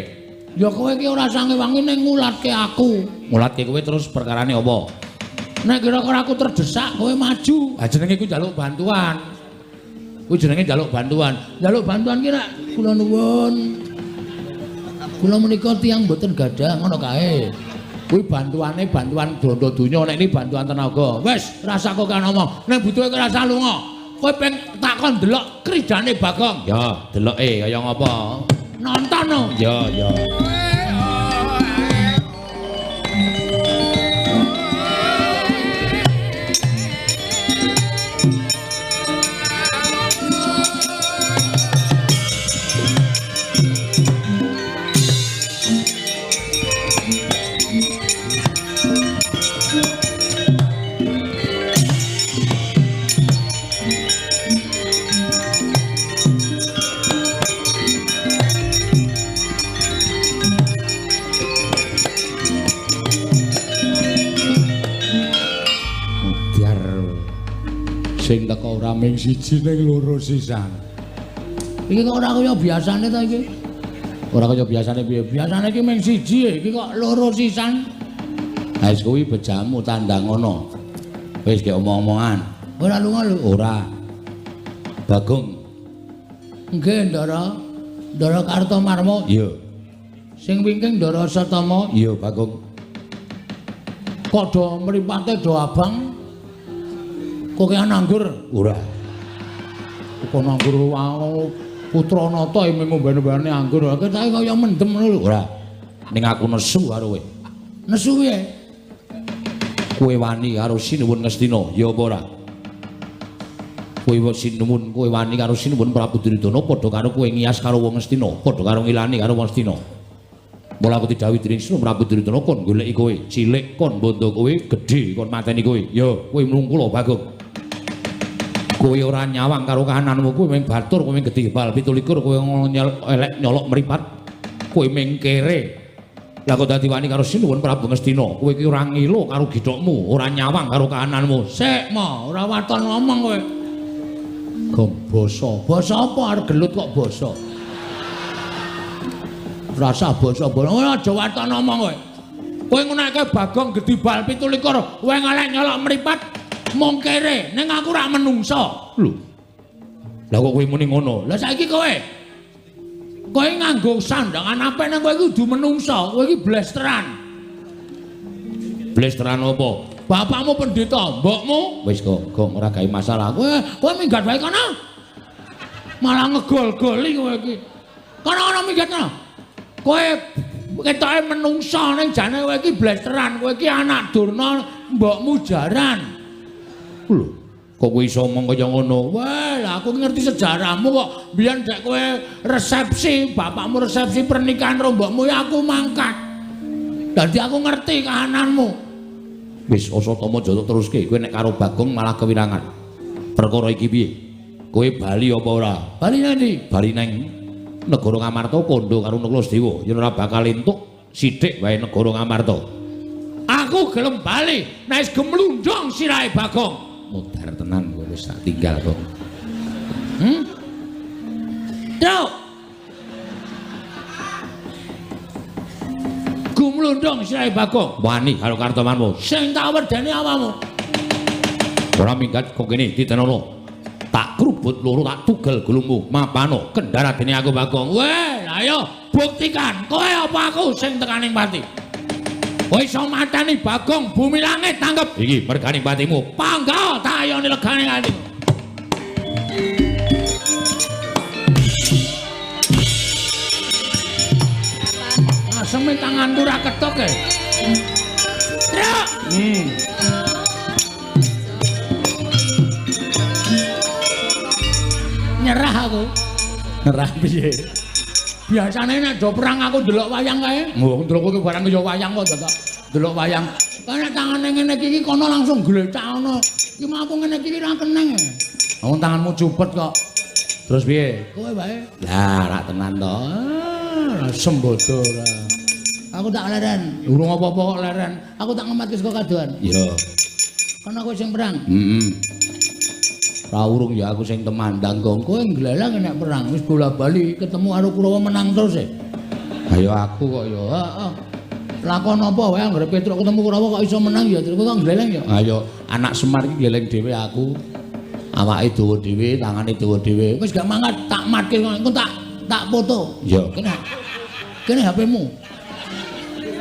Ya kowe iki ora sange-wangi ning ngulatke aku. Ngulatke kowe terus perkarane apa? Nek kira-kira aku terdesak kowe maju. Ha jenenge iku njaluk bantuan. Kuwi jenenge njaluk bantuan. Njaluk bantuan ki nek kula nuwun. Kula menika tiyang mboten gadah ngono kae. Kuwi bantuane bantuan bondo donya, nek ini bantuan tenaga. Wis, rasa kok kan ngomong. Nek butuhe kowe rasa lunga. Kowe peng takon delok kridane Bagong. Ya, deloke kaya ngapa? Nonton no. Ya, ya. Sing teko ora ming siji ning loro sisan. Iki kok ora kaya biasane ta iki? Ora kaya biasane piye? Biasane iki ming siji, iki kok loro sisan. Ha wis kuwi bejamu tandang ngono. Wis gek omong-omongan. Ora lunga lho. Ora. Bagong. Nggih, Ndara. Ndara Kartomarma. Iya. Sing wingking Ndara Satama. Iya, Bagong. Kok do mripate do abang? Kokean anggur? Ora. Kok anggur putra nata mung ngombe-ngombene anggur. Ketoke kaya mendem ngono lho. Ora. Ning aku nesu karo kowe. Nesu piye? Kowe wani karo Sinuwun Ngastina, ya apa ora? Kowe sinuwun, kowe wani karo Sinuwun Prabu Duryudana padha karo kowe ngiyas karo wong Ngastina, padha karo ngilani karo wong Ngastina. Mula aku didhawuhi dening Sinuwun Prabu Duryudana kon goleki kowe, cilik kon bondo kowe, gedhe kon mateni kowe. Ya, kowe mlungkula Bagong. Kowe ora nyawang karo kahananmu, kowe mung batur, kowe mung gedhe bal 27, kowe elek nyolok mripat, kowe mung kere. Lah kok dadi wani karo Sinuwun Prabu Ngastina, kowe iki ora ngilo karo githokmu, ora nyawang karo kahananmu. Sik, mo, ora waton ngomong kowe. Gong basa. Basa apa arep gelut kok basa? Rasa basa-basa. Ora aja waton ngomong kowe. Kowe ngunekke Bagong gedhe bal 27, kowe ngelek nyolok mripat. Mung kere, ning aku ora menungso. Lho. Lah kok kowe muni ngono? Lah saiki kowe. Kowe nganggo sandangan apik ning kowe iki kudu menungso, kowe iki blesteran. Blesteran apa? Bapakmu pendeta, mbokmu wis kok, Gong ora gawe masalah. Kowe minggat wae kono. Malah ngegol-goli kowe iki. Kono-kono minggat kono. Kowe ketoke menungso ning jane kowe iki blesteran, kowe iki anak Durna, mbokmu jaran. Lho, kok kowe iso omong kaya ngono? Wah, lah aku ngerti sejarahmu kok. Biyen dek kowe resepsi, bapakmu resepsi pernikahan karo mbokmu ya aku mangkat. Dadi aku ngerti kahananmu. Wis Asatama aja teruske, kowe nek karo Bagong malah kewirangan. Perkara iki piye? Kowe bali apa ora? Bali nang ndi? Bali nang negara Ngamarta kandha karo Nakula Sedewa. Yen ora bakal entuk sithik wae negara Ngamarta. Aku gelem bali nek wis gemlundung sirahe Bagong. Modar tenan kowe wis tak tinggal kok. Truk. Gumlundung sirahe Bagong. Wani karo Kartomarma. Sing tak werdeni awakmu. Ora minggat kok kene ditenono. Tak krubut loro tak tugel gulungmu. Mapano kendaradene aku Bagong. Weh, ayo buktikan kowe apa aku sing tekaning pati. Kowe iso mateni Bagong bumi langit tanggep. Iki merganing patimu. Pangga tak ayone legane atimu. Aseme tanganku ora ketok e. Truk. Nyerah aku. Nyerah piye? Biasane nek do perang aku ndelok wayang kae. Wong ndelok kowe barang kaya wayang kok dadak delok wayang. Kan nek tangane ngene iki kono langsung glecak ngono. Iki mah aku ngene iki ora keneng. Wong tanganmu cupet kok. Terus piye? Kowe wae. Lah rak tenan to. Ah, sembodo ora. Aku tak leren. Urung apa-apa kok leren. Aku tak ngematke saka kadohan. Iya. Kono kowe sing perang. Heeh. Ra urung ya aku sing temandang Gong. Kowe nglelang nek perang wis bola-bali ketemu karo Kurawa menang terus e. Ayo aku kok ya. Heeh. Lakon apa wae anggere Petruk ketemu Kurawa kok iso menang ya terus kok ngleleng ya. Ayo anak Semar iki ngleleng dhewe aku. Awake dawa dhewe, tangane dawa dhewe. Wis gak mangkat tak matke engko tak foto. Ya. Kena. Kene HP-mu.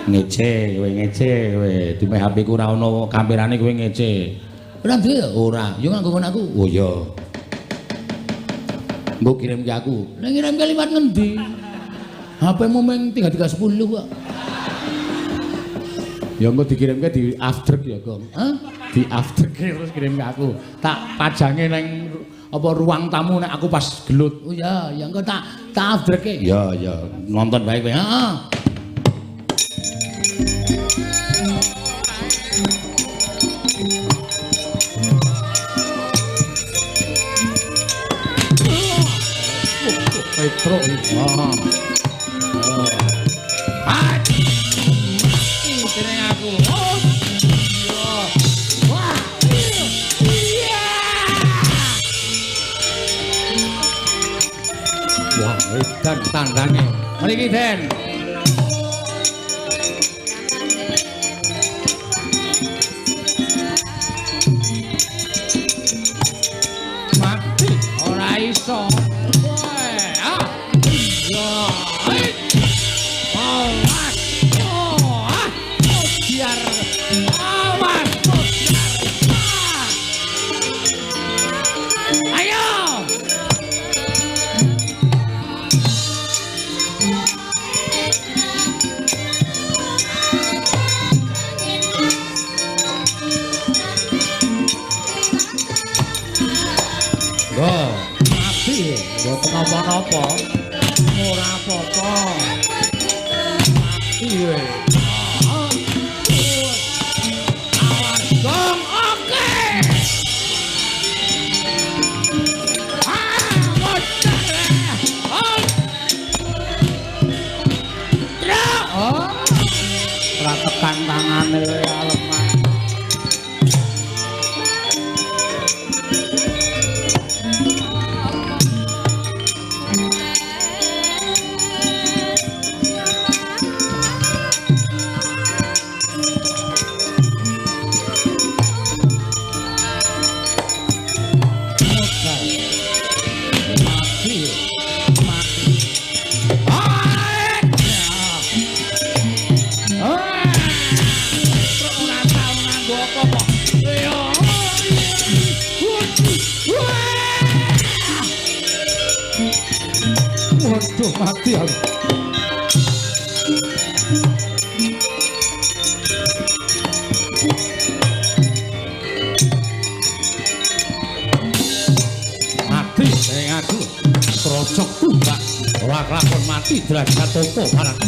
Ngece kowe, ngece kowe. Dimeh HP ku ora ono kamerane kowe ngece. Ora duwe ya? Ora. Ya nganggo ngono aku. Oh iya. Mbok kirim ke aku. Nek ngirim ke liwat ngendi? HP-mu mung 3310 kok. Ya engko dikirimke di after ya, Gong. Hah? Di after terus kirim ke aku. Tak pajange nang apa ruang tamu nek aku pas gelut. Oh iya, ya engko tak afterke. Ya, ya, nonton bae kowe. Heeh. Petro iki. Ah. Jeneng aku. Oh. Wah. Iya. Wah, edan tandane. Mriki, Den. Mati ora iso. Napa-napa ora apa-apa. Mati kowe. Awas gong, oke. Ah, oh. Ora tekan tangane lemah. Waduh, mati aku. Mati sing aku. Trocok tumbak. Ora kelakon mati derajat topo barang.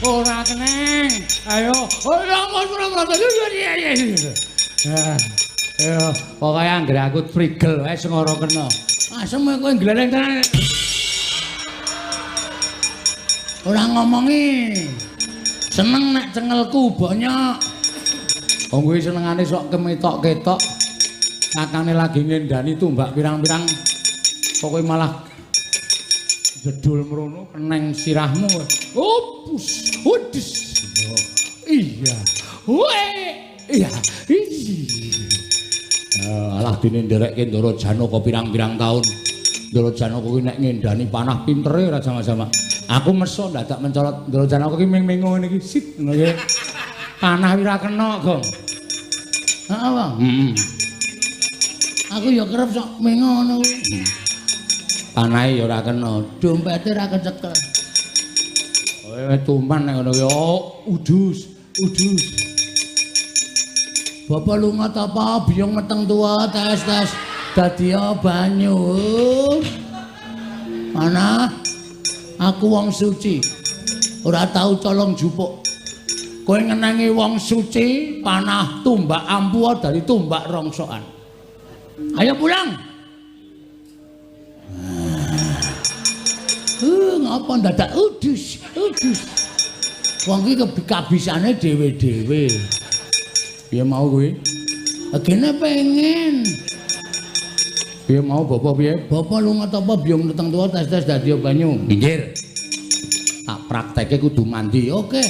Ora keneng. Ayo, ora ayo, pokoke anggere aku prigel wae sing ora kena. Asem kowe gleleng tenan. Ora ngomongi. Seneng nek cengelku bonyok. Wong kuwi senengane sok kemetok-ketok. Kakane lagi ngendani tumbak pirang-pirang. Pokoke malah jedul mrono keneng sirahmu. Opus, udus. Iya. Weh, iya. Alah dene nderekke Ndara Janaka pirang-pirang taun. Ndara Janaka kuwi nek ngendani panah pintere ora sama-sama. Aku meso ndadak mencolot Ndara Janaka ki ming-mingo ngene iki sit ngono ki. Panah ora kena, Gong. Heeh, Bang. Heeh. Aku ya kerep sok mengo ngono kuwi. Panahe ya ora kena, dompete ora kecekel. Kowe tuman nek ngono kuwi. Oh, udus, udus. Bapak lunga tapa biyung meteng tuwa tes-tes dadi banyu. Mana? Aku wong suci. Ora tau colong jupuk. Kowe ngenengi wong suci panah tumbak ampuh dari tumbak rongsokan. Ayo pulang. Ngapa ndadak udus, udus. Wong iki kabisane dhewe-dhewe. Piye mau kuwi? Gene pengen. Piye mau bapak piye? Bapak lunga tapa biyung meteng tuwa tes-tes dadi banyu. Minggir. Tak praktekke kudu mandi. Oke.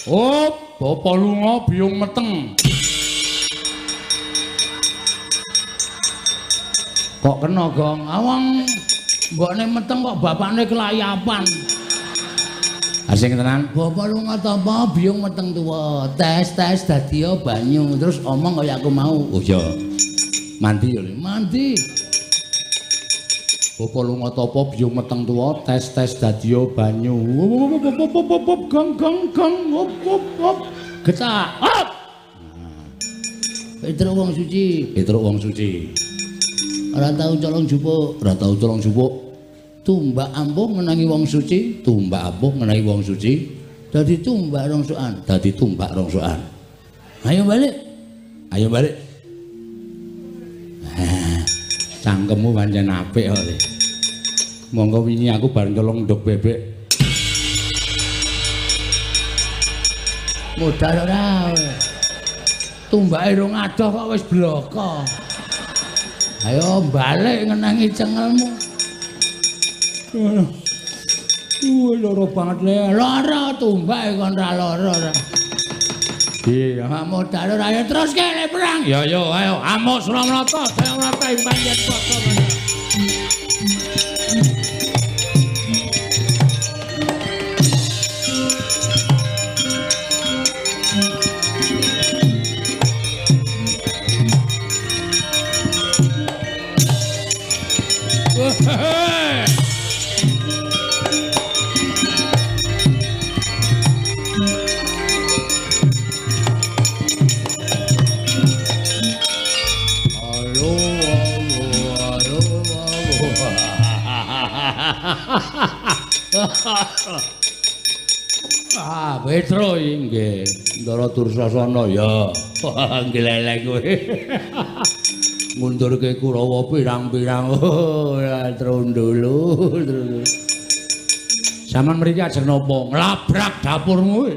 Oh, bapak lunga biyung meteng. Kok kena, Gong? Awang mbokne meteng kok bapakne kelayapan. Asing tenan. Bapak lunga tapa biyung meteng tuwa, tes-tes dadi banyu, terus omong kaya aku mau. Oh iya. Mandi ya, Le. Mandi. Bapak lunga tapa biyung meteng tuwa, tes-tes dadi banyu. Op gong gong gong op op op. Getak. Op. Petruk wong suci. Petruk wong suci. Ora tau colong jupuk, ora tau colong jupuk. Tumbak ampuh ngenangi wong suci, tumbak ampuh ngenangi wong suci, dadi tumbak rongsokan, dadi tumbak rongsokan. Ayo balik. Ayo balik. Cangkemmu pancen apik kok. Monggo wingi aku bar nyolong nduk bebek. Modal ora. Tumbake rong adoh kok wis bloko. Ayo balik ngenangi cengelmu. Loro banget le. Lara tumbake kon ra lara ora. Iya, modal ora ayo terus ke le perang. Ya yo ayo amuk Suramrata, Dayamrata ing panjen padha. Ah, Petro nggih. Ndara Dursasana ya. Ngleleng kowe. Ngundurke Kurawa pirang-pirang. Ora trundulu. Saman mriki ajeng napa? Nglabrak dapurmu.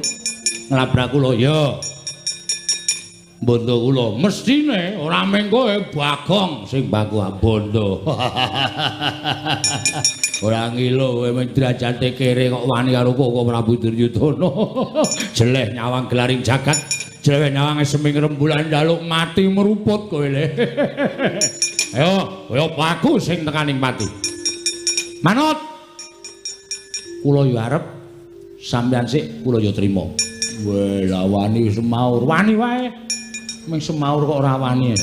Nglabrak kula ya. Bondo kula mestine ora mung kowe Bagong sing baku bondo. Ora ngilo kowe mung derajate kere kok wani karo Koko Prabu Duryudana. Jeleh nyawang gelaring jagat, jeleh nyawang seming rembulan njaluk mati meruput kowe le. Ayo, kowe aku sing tekaning pati. Manut. Kula yo arep sampeyan sik kula yo trima. Weh, lah wani semaur, wani wae. Mung semaur kok ora wani.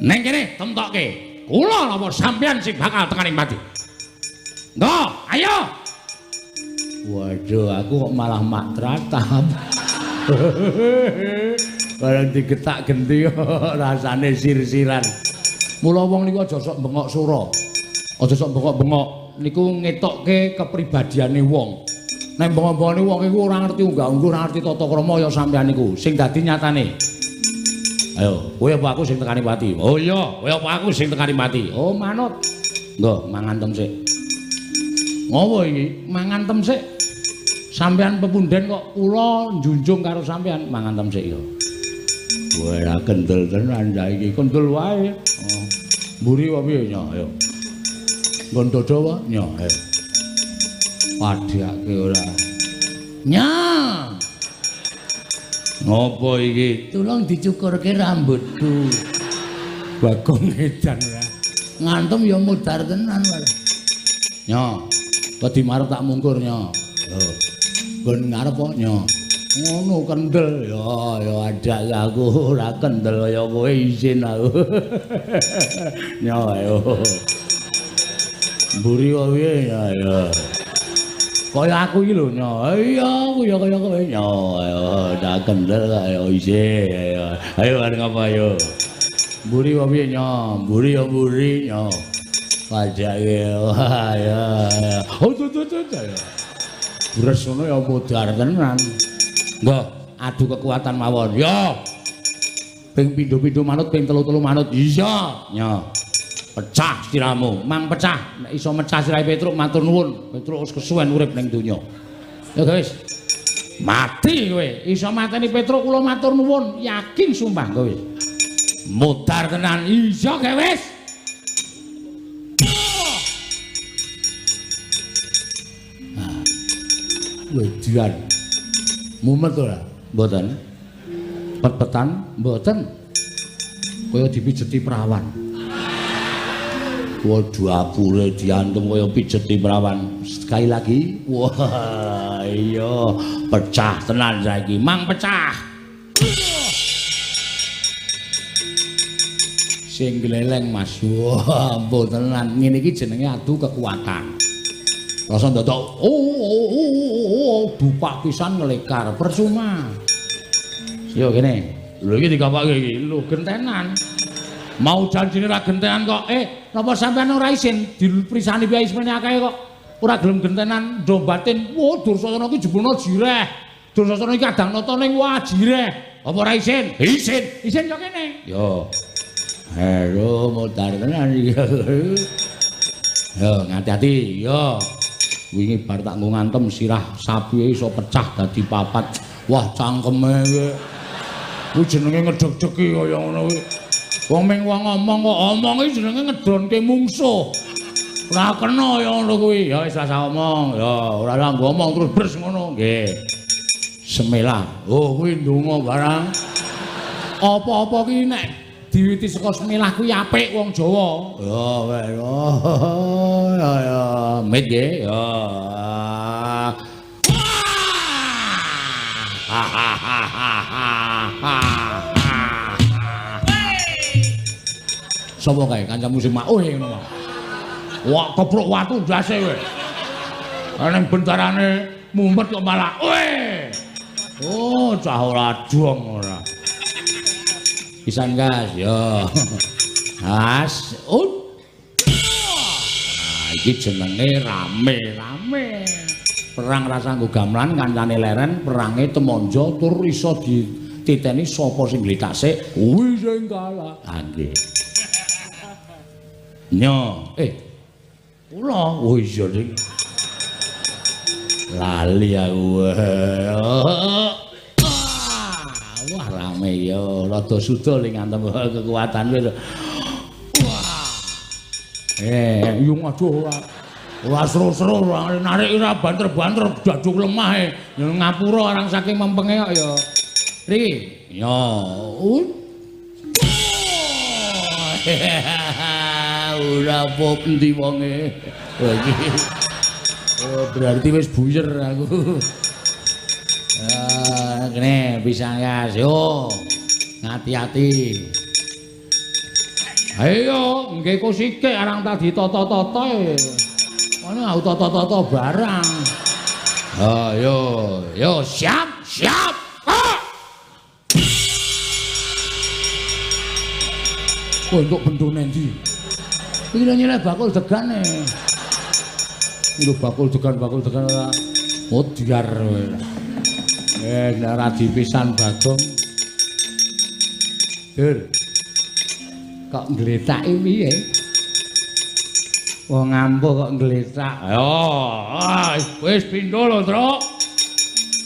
Neng kene temtokke. Kula napa sampeyan sing bakal tekaning pati. Nggo, ayo. Waduh, aku kok malah mak tratap. Bareng digetak genti rasane sir-siran. Mula wong niku aja sok bengok sura. Aja sok bengok-bengok niku ngetokke kepribadiane wong. Nek bengok-bengokne wong iku ora ngerti unggah-ungguh, ora ngerti tata krama ya sampeyan niku. Sing dadi nyatane. Ayo, kowe apa aku sing tekani pati? Oh iya, kowe apa aku sing tekani pati? Oh manut. Nggo, mangan tem sik. Ngopo iki? Mangan tem sik. Sampeyan pepunden kok kula njunjung karo sampeyan mangan tem sik ya. Wah, kendel tenan saiki, kendel wae. Oh. Mburi apa piye nya? Ayo. Nggon dodo apa? Nya, ayo. Padhake ora. Nya. Ngopo iki? Tulung dicukurke rambutku. Bagong edan ora. Ngantem ya mudhar tenan wae. Nya. Wedi marep tak mungkur nya. Lho. Nggon ngarep kok nya. Ngono kendel ya ya adak aku ora kendel kaya kowe izin aku. Nya ayo. Mburi kok piye ya ya. Kaya aku iki lho nya. Iya aku ya kaya kowe nya. Ayo tak kendel ayo izin ayo. Ayo arep ngapa ayo. Mburi kok piye nya? Mburi ya mburi nya. Pajake wah ya. Oh tuh tuh tuh. Bres ngono ya modar tenan. Nggo, adu kekuatan mawon. Ya. Ping pindho-pindho manut, ping telu-telu manut. Iya, nya. Pecah siramu, mang pecah. Nek iso mecah sirahe Petruk matur nuwun. Petruk wis kesuwen urip ning donya. Ya guys. Mati kowe. Iso mateni Petruk kula matur nuwun, yakin sumpah kowe. Mudar tenan. Iya ge wis. Wedian. Mumet ora? Mboten. Pet-petan mboten. Kaya dipijeti perawan. Waduh apure diantem kaya pijeti perawan. Sekali lagi. Wah, iya, pecah tenan saiki. Mang pecah. Sing gleleng Mas. Wah, ampun tenan. Ngene iki jenenge adu kekuatan. Rasa ndadak oh dupak pisan ngelekar percuma. Yo kene. Lho iki dikapake iki. Lho gentenan. Mau janjine ra gentenan kok. Napa sampean ora isin diprisani piye ismene akeh kok ora gelem gentenan ndo batin. Wah, Dursasana iki jebulna jireh. Dursasana iki kadang nata ning wah jireh. Apa ora isin? Isin. Isin yo kene. Yo. Halo modar tenan iki. Yo ngati-ati yo. Wingi bar tak nggo ngantem sirah sapi iso pecah dadi papat. Wah cangkeme kowe. Kuwi jenenge ngedeg-degi kaya ngono kuwi. Wong ming wong ngomong kok omong iki jenenge ngedonke mungsuh. Ora kena ya ngono kuwi. Ya wis rasa omong. Ya ora usah ngomong terus bres ngono. Nggih. Semilah. Oh kuwi ndonga barang. Apa-apa ki nek diwiti saka semilah kuwi apik wong Jawa. Ya weh. Ya ya mit nggih. Ya. Sapa kae kancamu sing makuh ngono. Wah kepruk watu ndase kowe. Ning bentarane mumet kok malah kowe. Oh, cah ora dong ora. Pisan gas yo. As. Nah, iki jenenge rame-rame. Perang rasa nggo gamelan kancane leren, perange temonjo tur iso dititeni sapa sing glethak kuwi sing kalah. Ha nggih. Nyo, kula oh iya sing lali aku. Wah rame ya, rada suda ling ngantem kekuatan kowe. Wah. Yung aduh ora. Ora seru-seru, narik ora banter-banter daduk lemah e. Ngapura orang saking mempenge kok ya. Riki. Yo. Ora apa endi wonge. Iki. Oh, berarti wis buyer aku. Kene pisang gas. Yo. Ngati-ati. Ayo, nggih kosike arang ta ditata-tata e. Ono aku tata-tata barang. Ayo, yo siap, siap. Ah! Untuk bendone ndi? Iki lho nyeleh bakul degane. Lho bakul degan ora modyar kowe. Nek ora dipisan Bagong. Dur. Kok ngletaki piye? Wong ampuh kok ngletak. Ayo, wis pindho lho, Truk.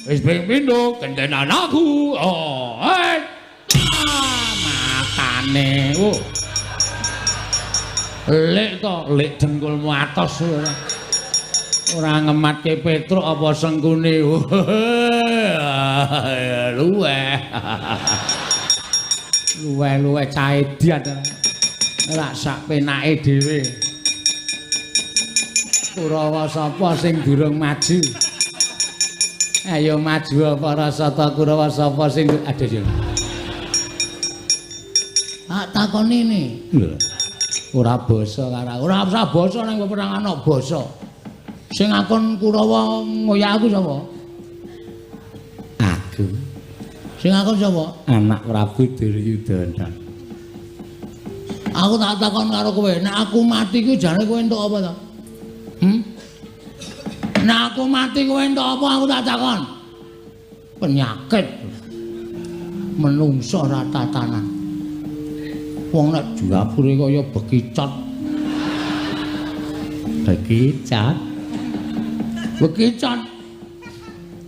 Wis ping pindho gentenan aku. Oh, matane. Oh. Lek to, lek dengkulmu atos ora. Ora ngematke Petruk apa sengkune. Luweh. Luweh-luweh caedian. Ora sak penake dhewe. Kurawa sapa sing durung maju? Ayo maju para sata Kurawa sapa sing aduh yo. Tak takoni ne. Lho. Ora basa karo ora usah basa nang peperangan kok basa. Sing akon Kurawa ngoyak aku sapa? Aku. Sing akon sapa? Anak Prabu Duryudana. Aku tak takon karo kowe, nek aku mati kuwi jane kowe entuk apa to? Nek aku mati kowe entuk apa aku tak takon. Penyakit. Menungso ora tatanan. Wong nek jabure kaya bekicot Bekicat. Bekicat.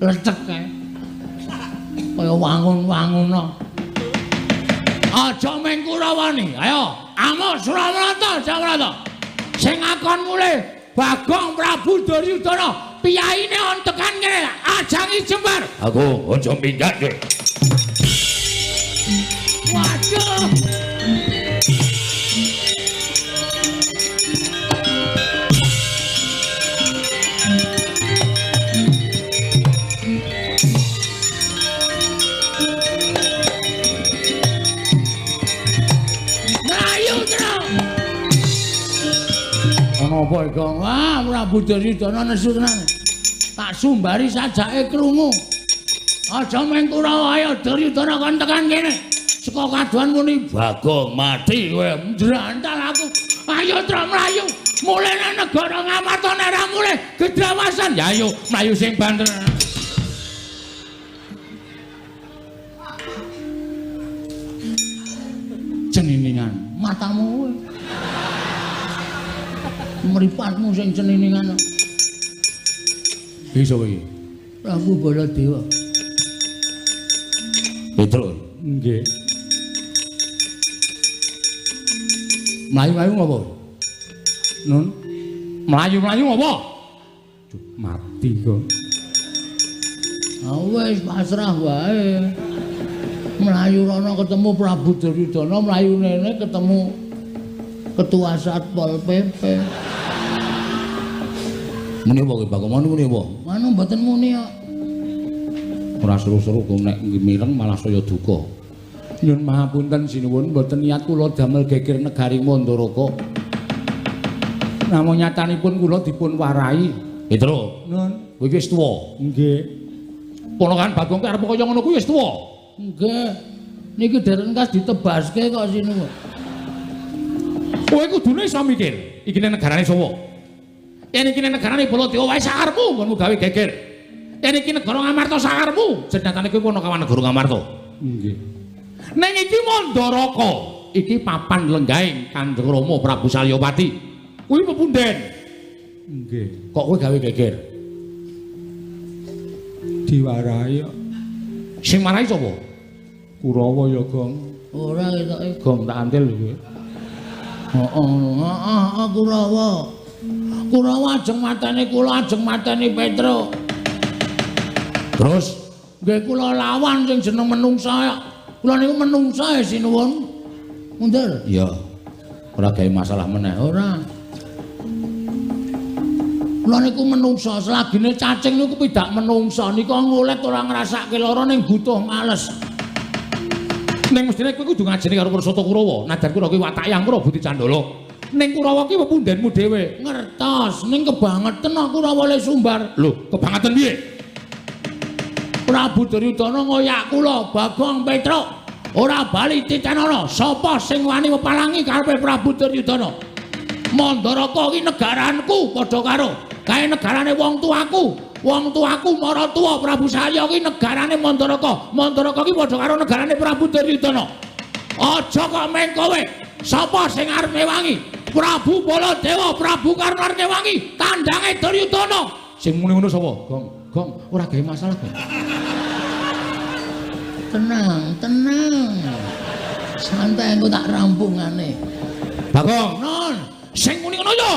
Lecek kae. Kaya wangun-wangun. Aja meng Kurawani. Ayo, amuk Suramarta, Jamarta. Sing akon mulih Bagong Prabu Duryudana, piyaine on tekan kene, ajangi jembar. Aku aja minggat kowe. Waduh. Apa iki? Wah, Prabu Duryudana nesu tenan. Tak sumbari sajake krungu. Aja meng Kurawa, ayo Duryudana kon tekan kene. Saka kaduan muni Bagong mati kowe. Njrantal aku. Ayo tra mlayu. Mulih nang negara Ngamarta nek ora mulih gedrawasan. Ya ayo mlayu sing banter. Ceniningan matamu kowe. Mripatmu sing ceniningan. Iki sapa iki? Prabu Baladewa. Petro. Nggih. Mlayu-mlayu ngopo? Nun. Mlayu-mlayu ngopo? Mati kok. Ah wis pasrah wae. Mlayu rono ketemu Prabu Duryudana, mlayu nene ketemu Ketua Satpol PP. Muni apa kowe Bagong? Muni apa? Anu mboten muni kok. Ora seru-seru kok nek mireng malah saya duka. Nyun mahapunten sinuwun, mboten niat kula damel geger negari Mandaraka. Namung nyatanipun kula dipun warai. Petro, Nun, kowe iki wis tuwa. Nggih. Ponakan Bagong ki arep kaya ngono kuwi wis tuwa. Nggih. Niki dereng kas ditebaske kok sinuwun. Kowe kudune iso mikir, iki negarane sapa? Yen iki negarane Baladewa wae sakarepmu nggonmu gawe geger. Yen iki negara Ngamarta sakarepmu, jenatane kowe punakawan negara Ngamarta. Nggih. Ning iki Mandaraka, iki papan lenggahing Kanjeng Rama Prabu Salyapati. Kuwi pepunden. Nggih. Kok kowe gawe geger? Diwarahi kok. Sing marahi sapa? Kurawa ya, Gong. Ora ketoke. Gong tak antil kowe. Heeh, heeh, Kurawa. Kurawa ajeng mateni kula, ajeng mateni Petro. Terus nggih kula lawan sing jeneng menungsa. Kula niku menungsa sinuwun. Mundur. Iya. Ora gawe masalah meneh. Ora. Kula niku menungsa, selagine cacing niku pidak menungsa nika ngulet ora ngrasake lara ning butuh males. Ning mestine kowe kudu ngajeni karo Pursata Kurawa. Najan kura kuwi watake angkara budi candala. Ning Kurawa ki pepundenmu dhewe. Ngertos, ning kebangeten aku ora oleh sumbar. Lho, kebangeten piye? Prabu Duryudana ngoyak kula, Bagong Petruk. Ora bali titenana, sapa sing wani mepalangi karepe Prabu Duryudana? Mandaraka ki negaranku padha karo kae negarane wong tuaku. Wong tuaku maratuwa Prabu Salya ki negarane Mandaraka. Mandaraka ki padha karo negarane Prabu Duryudana. Aja kok meng kowe. Sapa sing arep ngewangi? Prabu Baladewa, Prabu Karna arep ngewangi tandange Duryudana. Sing muni ngono sapa? Gong, Gong, ora gawe masalah, Gong. Tenang, tenang. Santai engko tak rampungane. Bagong, Non, sing muni ngono ya.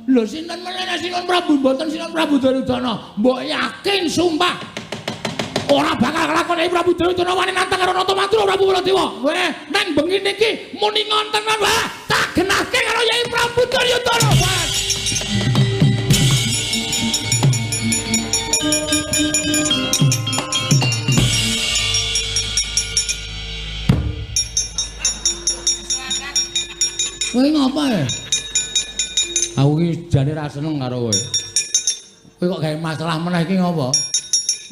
Lho sinten meneh Sinuwun Prabu mboten Sinuwun Prabu Duryudana. Mbok yakin sumpah ora bakal kelakon Prabu Duryudana wani nantang karo Nata Madura Prabu Baladewa. Weh, nang bengi niki muni ngonten wae tak genahke karo Yai Prabu Duryudana. Kowe ngapa ya? Aku iki jane ra seneng karo kowe. Kowe kok gawe masalah meneh iki ngopo?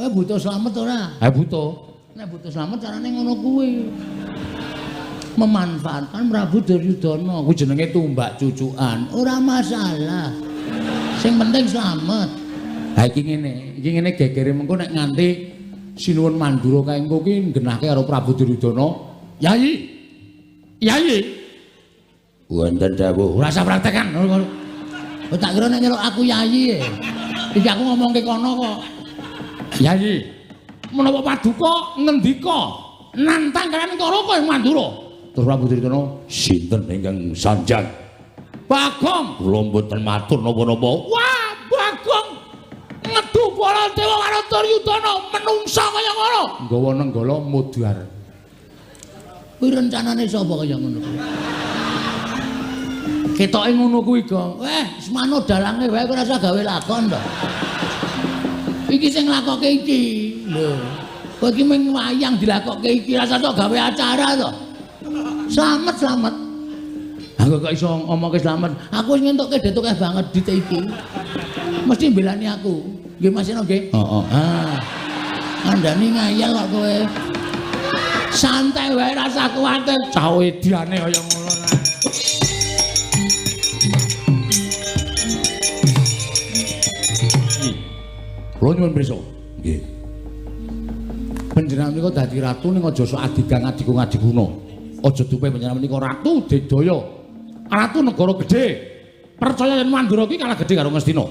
Kowe butuh slamet ora? Ha butuh. Nek butuh slamet carane ngono kuwi. Memanfaatkan Prabu Duryudana kuwi jenenge tumbak cucukan. Ora masalah. Sing penting slamet. Ha iki ngene gegere mengko nek nganti Sinuwun Mandura kae engko ki nggenahke karo Prabu Duryudana. Yai. Yai. Wonten dawuh. Ora usah praktekan. Oh tak kira nek nyeluk aku yayi. Iki aku ngomongke kono kok. Yayi, menapa paduka ngendika nantang kalian Karaka ing Mandura? Terus Prabu Duryudana, sinten ingkang sanjang? Bagong, kula mboten matur napa-napa. Wah, Bagong ngedu Baladewa karo Duryudana menungsa kaya ngono. Nggawa nenggala mudhar. Kuwi rencanane sapa kaya ngono kuwi? Ketoke ngono kuwi, Gong. Weh, semano dalange wae ora usah gawe lakon to. Iki sing nglakoke iki. Lho, kowe iki mung wayang dilakoke iki, rasa tok gawe acara to. Slamet, slamet. Aku kok iso ngomongke slamet. Aku wis ngentukke detuk banget dit iki. Mesti mbelani aku. Nggih Mas Seno nggih? Heeh. Ah. Kandhani ngayal kok kowe. Santai wae rasa kuwatir. Cah ediane kaya ngono ta. Kula nyuwun pirsa. Nggih. Panjenengan menika dadi ratu ning aja sok adigang adigung adiguna. Aja dupe panjenengan menika ratu digdaya. Ratu negara gedhe. Percaya yen Mandura iki kalah gedhe karo Ngastina.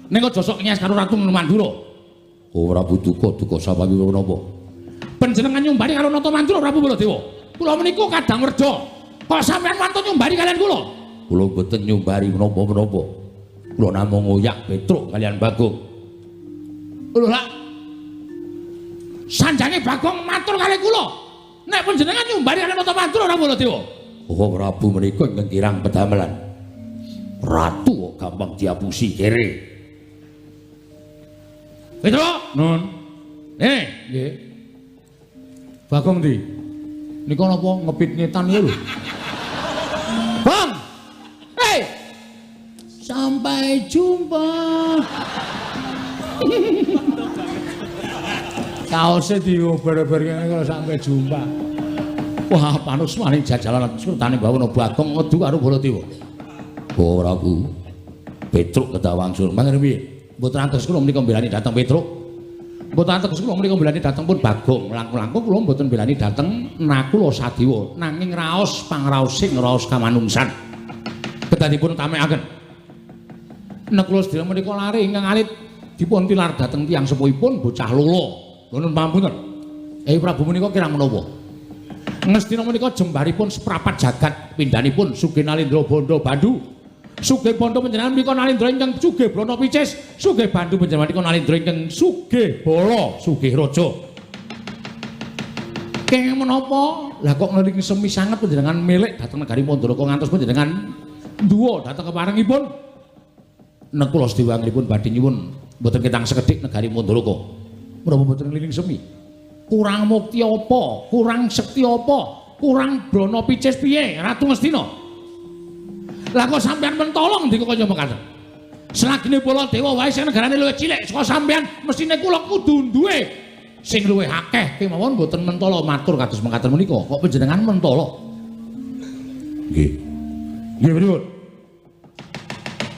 Ning aja sok nyes karo ratu Mandura. Oh Prabu duka duka sapawi menapa? Panjenengan nyumbari karo Nata Mandura Prabu Baladewa. Kula menika kadang werda. Kok sampeyan wantun nyumbari kalian kula? Kula mboten nyumbari menapa-menapa. Kula namung ngoyak Petruk kalian Bagong. Lho lak sanjange Bagong matur kali kula. Nek panjenengan nyumbari kalian Nata Mandura Prabu Baladewa. Oh Prabu menika ingkang kirang pedamelan. Ratu kok gampang diapusi kere. Petruk, nun. Nggih. Bagong ndi? Nika napa ngepit ngetan ya lho. Bang. Hei. Sampai jumpa. Kaose diober-ober kene kalau sampai jumpa. Wah, panusmane jajalan sultane Bawana Bagong ngedu karo Baladewa. Oh Prabu. Petruk kedawangsul. Mangke piye? Mboten antes kula menika mbelani dhateng Petruk. Mboten antes kula menika mbelani dhateng pun Bagong. Langkung-langkung kula mboten mbelani dhateng Nakula Sadewa, nanging raos pangraosing raos kamanungsan. Kedah dipun tamekaken. Nakula sedaya menika lare ingkang alit dipun tilar dhateng tiyang sepuhipun bocah lolo. Nuwun pangapunten. Prabu menika kirang menapa? Ngastina menika jembaripun seprapat jagat pindhanipun Sugih Nalendra Bandha Bandu. Sugih Bandha panjenengan menika Nalendra ingkang sugih brana picis, sugih Bandu panjenengan menika Nalendra ingkang sugih bala, sugih raja. Kenging menapa? Lah kok ngelingi semi sanget panjenengan milik dhateng negari Mandaraka ngantos panjenengan nduwa dhateng keparengipun. Nekula sedewa anggipun badhe nyuwun mboten ketang sekedhik negari Mandaraka. Menapa mboten ngelingi semi? Kurang mukti apa? Kurang sekti apa? Kurang brana picis piye Ratu Ngastina? Lah kok sampean mentolong ndika kaya mekaten. Selagine Baladewa wae sing negarane luwih cilik saka sampean, mesthine kula kudu duwe sing luwih akeh kemawon mboten mentolo matur kados mekaten menika. Kok panjenengan mentolo? Nggih. Nggih pripun?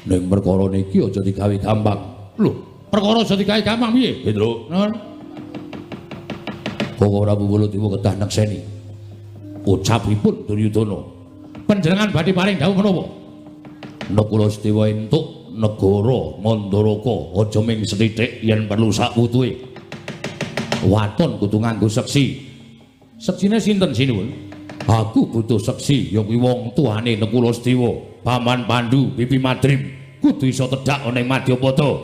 Ning perkara niki aja digawe gampang. Lho, perkara aja digawe gampang piye? Petro. Nun. Koko Prabu Baladewa kedah nekseni ucapipun Duryudana. Panjenengan badhe paring dawuh menapa? Nakula Sedewa entuk negara Mandaraka aja ming sethithik yen perlu sakwutuhe. Waton kudu nganggo seksi. Seksine sinten sinuwun? Aku butuh seksi ya kuwi wong tuane Nakula Sedewa, Paman Pandu, Bibi Madrim kudu iso tedhak ana ing Madyapada.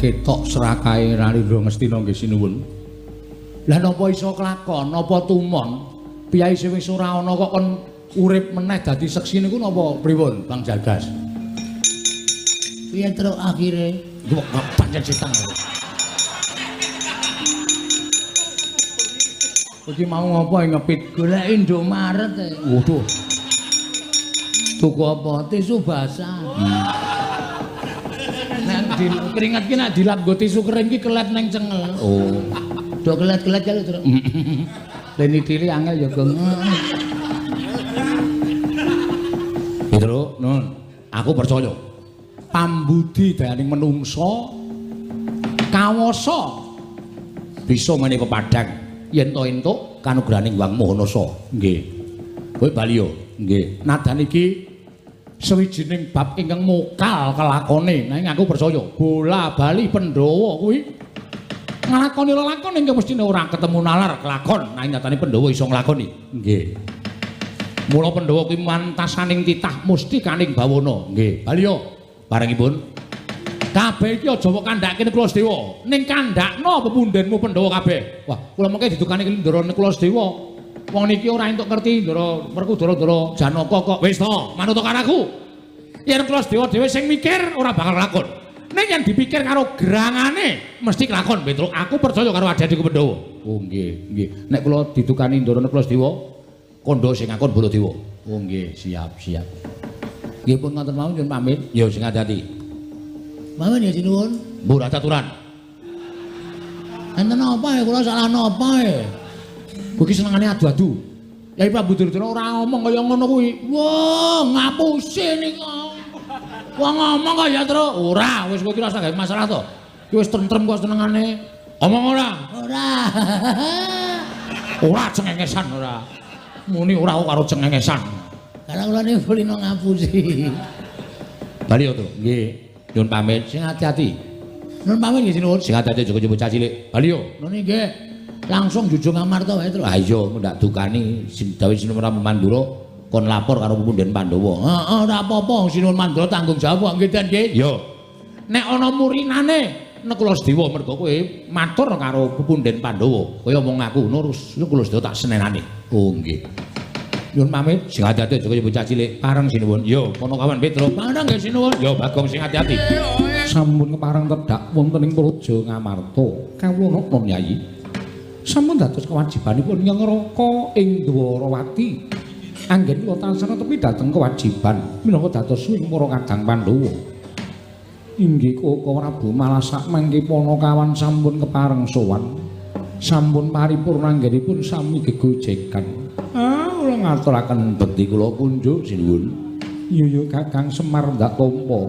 Ketok serakahe Nalendra Ngastina nggih sinuwun. Lah napa iso kelakon, napa tumon? Piyai sing wis ora ana kok kon urip meneh dadi seksi niku napa pripun, Bang Jagas? Piye truk akhire? Kok pancen setan. Iki mau ngopo ngepit golek Indomaret. Waduh. Tuku apa? Tisu basah. Nek di keringat ki nek dilap nggo tisu kering ki kelet neng cengel. Oh. Do kelet-kelet kali, Truk. Leni tili angel ya, Gong. Petro, nun, aku percaya. Pambudi dayaning menungsa kawasa bisa menehi pepadang yen to entuk kanugrahaning Hyang Maha Nasa. Nggih. Kowe bali yo. Nggih. Nadan iki sawijining bab ingkang mokal kelakone. Nanging aku percaya bola bali Pandhawa kuwi nglakoni lelakon ingkang mestine ora ketemu nalar kelakon. Nanging nyatane Pandhawa iso nglakoni. Nggih. Mula Pandhawa kuwi mantasaning titah musti kaning bawana. Nggih. Bali yo. Barengipun kabeh iki aja mbok kandhake Kula Sedewa. Ning kandhakno pepundhenmu Pandhawa kabeh. Wah, kula mengke didukani Ndara Kula Sedewa. Wong niki ora entuk ngerti Ndara Werkudara Ndara Janaka kok. Wis to, manut karo aku. Yen Kula Sedewa dhewe sing mikir ora bakal lakon. Ning yen dipikir karo gerangane mesti kelakon, Petro. Aku percaya karo adik-adikku Pandhawa. Oh nggih, nggih. Nek kula didukani Ndara Kula Sedewa, kandha sing ngakon Baladewa. Oh nggih, siap, siap. Nggih pun ngoten mawon nyuwun pamit. Ya sing ati-ati. Mawon ya sinuwun. Mbok caturan. Enten apa ya kula salah napa ya? Kowe iki senengane adu-adu. Yai Prabu Duryudana ora ngomong kaya ngono kuwi. Wah, ngapusi nika. Wong ngomong kaya terus ora, wis kowe iki ora usah gawe masalah to. Ki wis tentrem kok senengane. Omong ora? Ora. Ora cengengesan ora. Muni ora karo cengengesan. Karena kula niku kulino ngapusi. Bali yo to. Nggih. Nyuwun pamit sing ati-ati. Nyuwun pamit nggih sinuwun. Sing ati-ati aja bocah cilik. Bali yo. Ngono nggih. Langsung jujung Amarta wae terus. Ha iya ndak dukani sing dawuh Sinuwun Prabu Mandura kon lapor karo pupunden Pandhawa. Heeh, ora apa-apa Sinuwun Mandura tanggung jawab nggih Den nggih. Yo. Nek ana murinane Nekula Sedewa mergo kowe matur karo pupunden Pandhawa. Kowe omong aku ngono Nekula Sedewa tak senenane. Oh nggih. Nyuwun pamit sing ati-ati aja kaya bocah cilik. Pareng sinuwun. Yo, Panakawan Petro. Pareng nggih sinuwun. Yo, Bagong sing ati-ati. Sampun kepareng tedhak wonten ing Praja Ngamarta. Kawula nom Yayi. Sampun dados kewajibanipun nyengraka ing Dwarawati. Anggen kula tansah netepi dhateng kewajiban minangka dados suwing para kadang Pandhawa. Inggih Koko Prabu malah sak mangke Panakawan sampun kepareng sowan. Sampun paripurna anggenipun sami gegojekan. Ah, kula ngaturaken bekti kula kunjuk sinuwun. Iya ya Kakang Semar ndak tampa.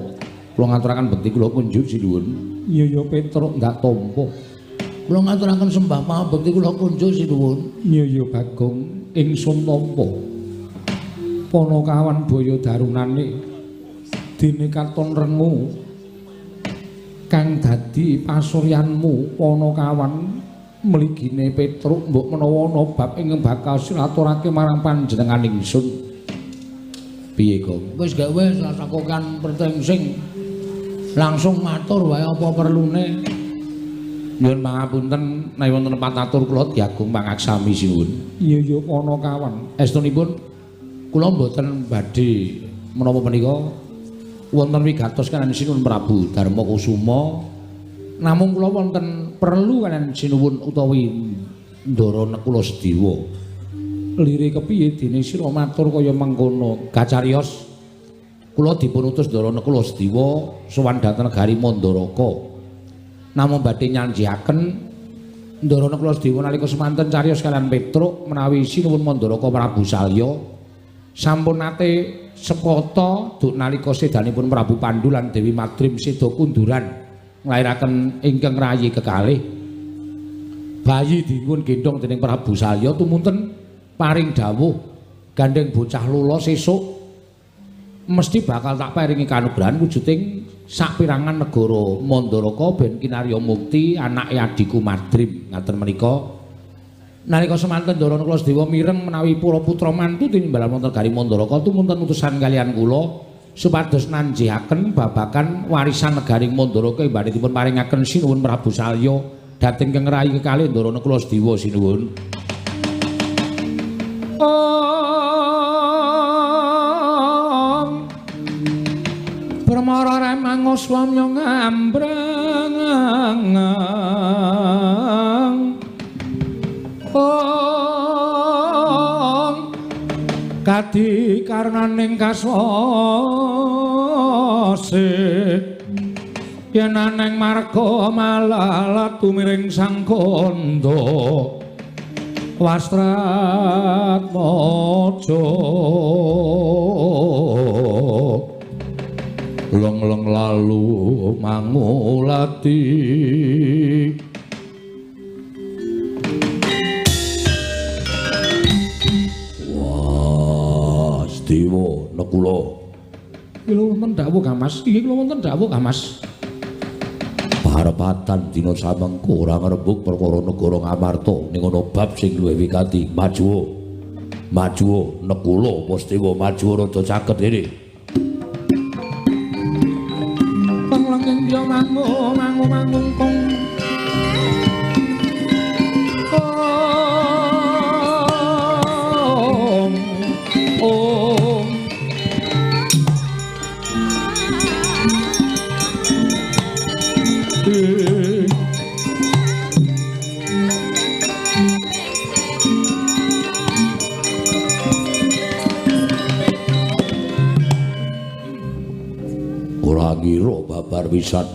Kula ngaturaken bekti kula kunjuk sinuwun. Iya ya Petruk ndak tampa. Kula ngaturaken sembah pangabekti kula kunjuk sinuwun. Iya ya Bagong ingsun tampa. Panakawan baya darunane dene katon rengu kang dadi pasuryanmu Panakawan mligine Petruk mbok menawa ana bab ingkang bakal silaturake marang panjenengan ingsun. Piye, Gong? Wis gak wis lakokan pertengsing. Langsung matur wae apa perlune. Nyuwun pangapunten menawi wonten patatur kula diagung pangaksami sinuwun. Iya ya Panakawan. Estunipun kula mboten badhe menapa menika wonten wigatos kaliyan Sinuwun Prabu Darma Kusuma. Namung kula wonten perlu kaliyan sinuwun utawi Ndara Nekula Sedewa. Lire kepiye dene sira matur kaya mengkono? Kacariyos kula dipun utus Ndara Nekula Sedewa sowan dhateng negari Mandaraka. Namung badhe nyanjiaken Ndara Nekula Sedewa nalika semanten cariyos kaliyan Petruk menawi Sinuwun Mandaraka Prabu Salya sampun nate sepata duk nalika sedanipun Prabu Pandu lan Dewi Madrim seda kunduran nglairaken ingkang rayi kekalih. Bayi dipun gendhong dening Prabu Salya tumunten paring dawuh gandeng bocah lula sesuk mesti bakal tak paringi kanugrahan wujuding sapirangan negara Mandaraka ben kinarya mukti anake adhiku Madrim. Ngaten menika nalika semanten Ndara Nekula Sedewa mireng menawi para putra mantu tinimbalan wonten negari Mandaraka tumunten utusan kaliyan kula supados nanjihaken babagan warisan negari Mandaraka ing badhe dipun paringaken Sinuwun Prabu Salya dhateng ingkang rayi kekalih Ndara Nekula Sedewa sinuwun. Om Permara remango swamya ngambrang Om kadi karnaning kaswase yen aneng marga malalat tumiring sang kandha wastratmaja. Leng-leng lalu mangulati. Wah, Sedewa Nekula. Kula wonten dawuh Kang Mas. Nggih kula wonten dawuh Kang Mas. Parepatan dina samengko ora ngrembug perkara negara Ngamarta ning ana bab sing luwih wigati. Majuwa. Majuwa Nekula apa Sedewa majuwa rada caket kene. Panglenging ya mangu mangu mangungkung. Om om. Ora ngira babar pisan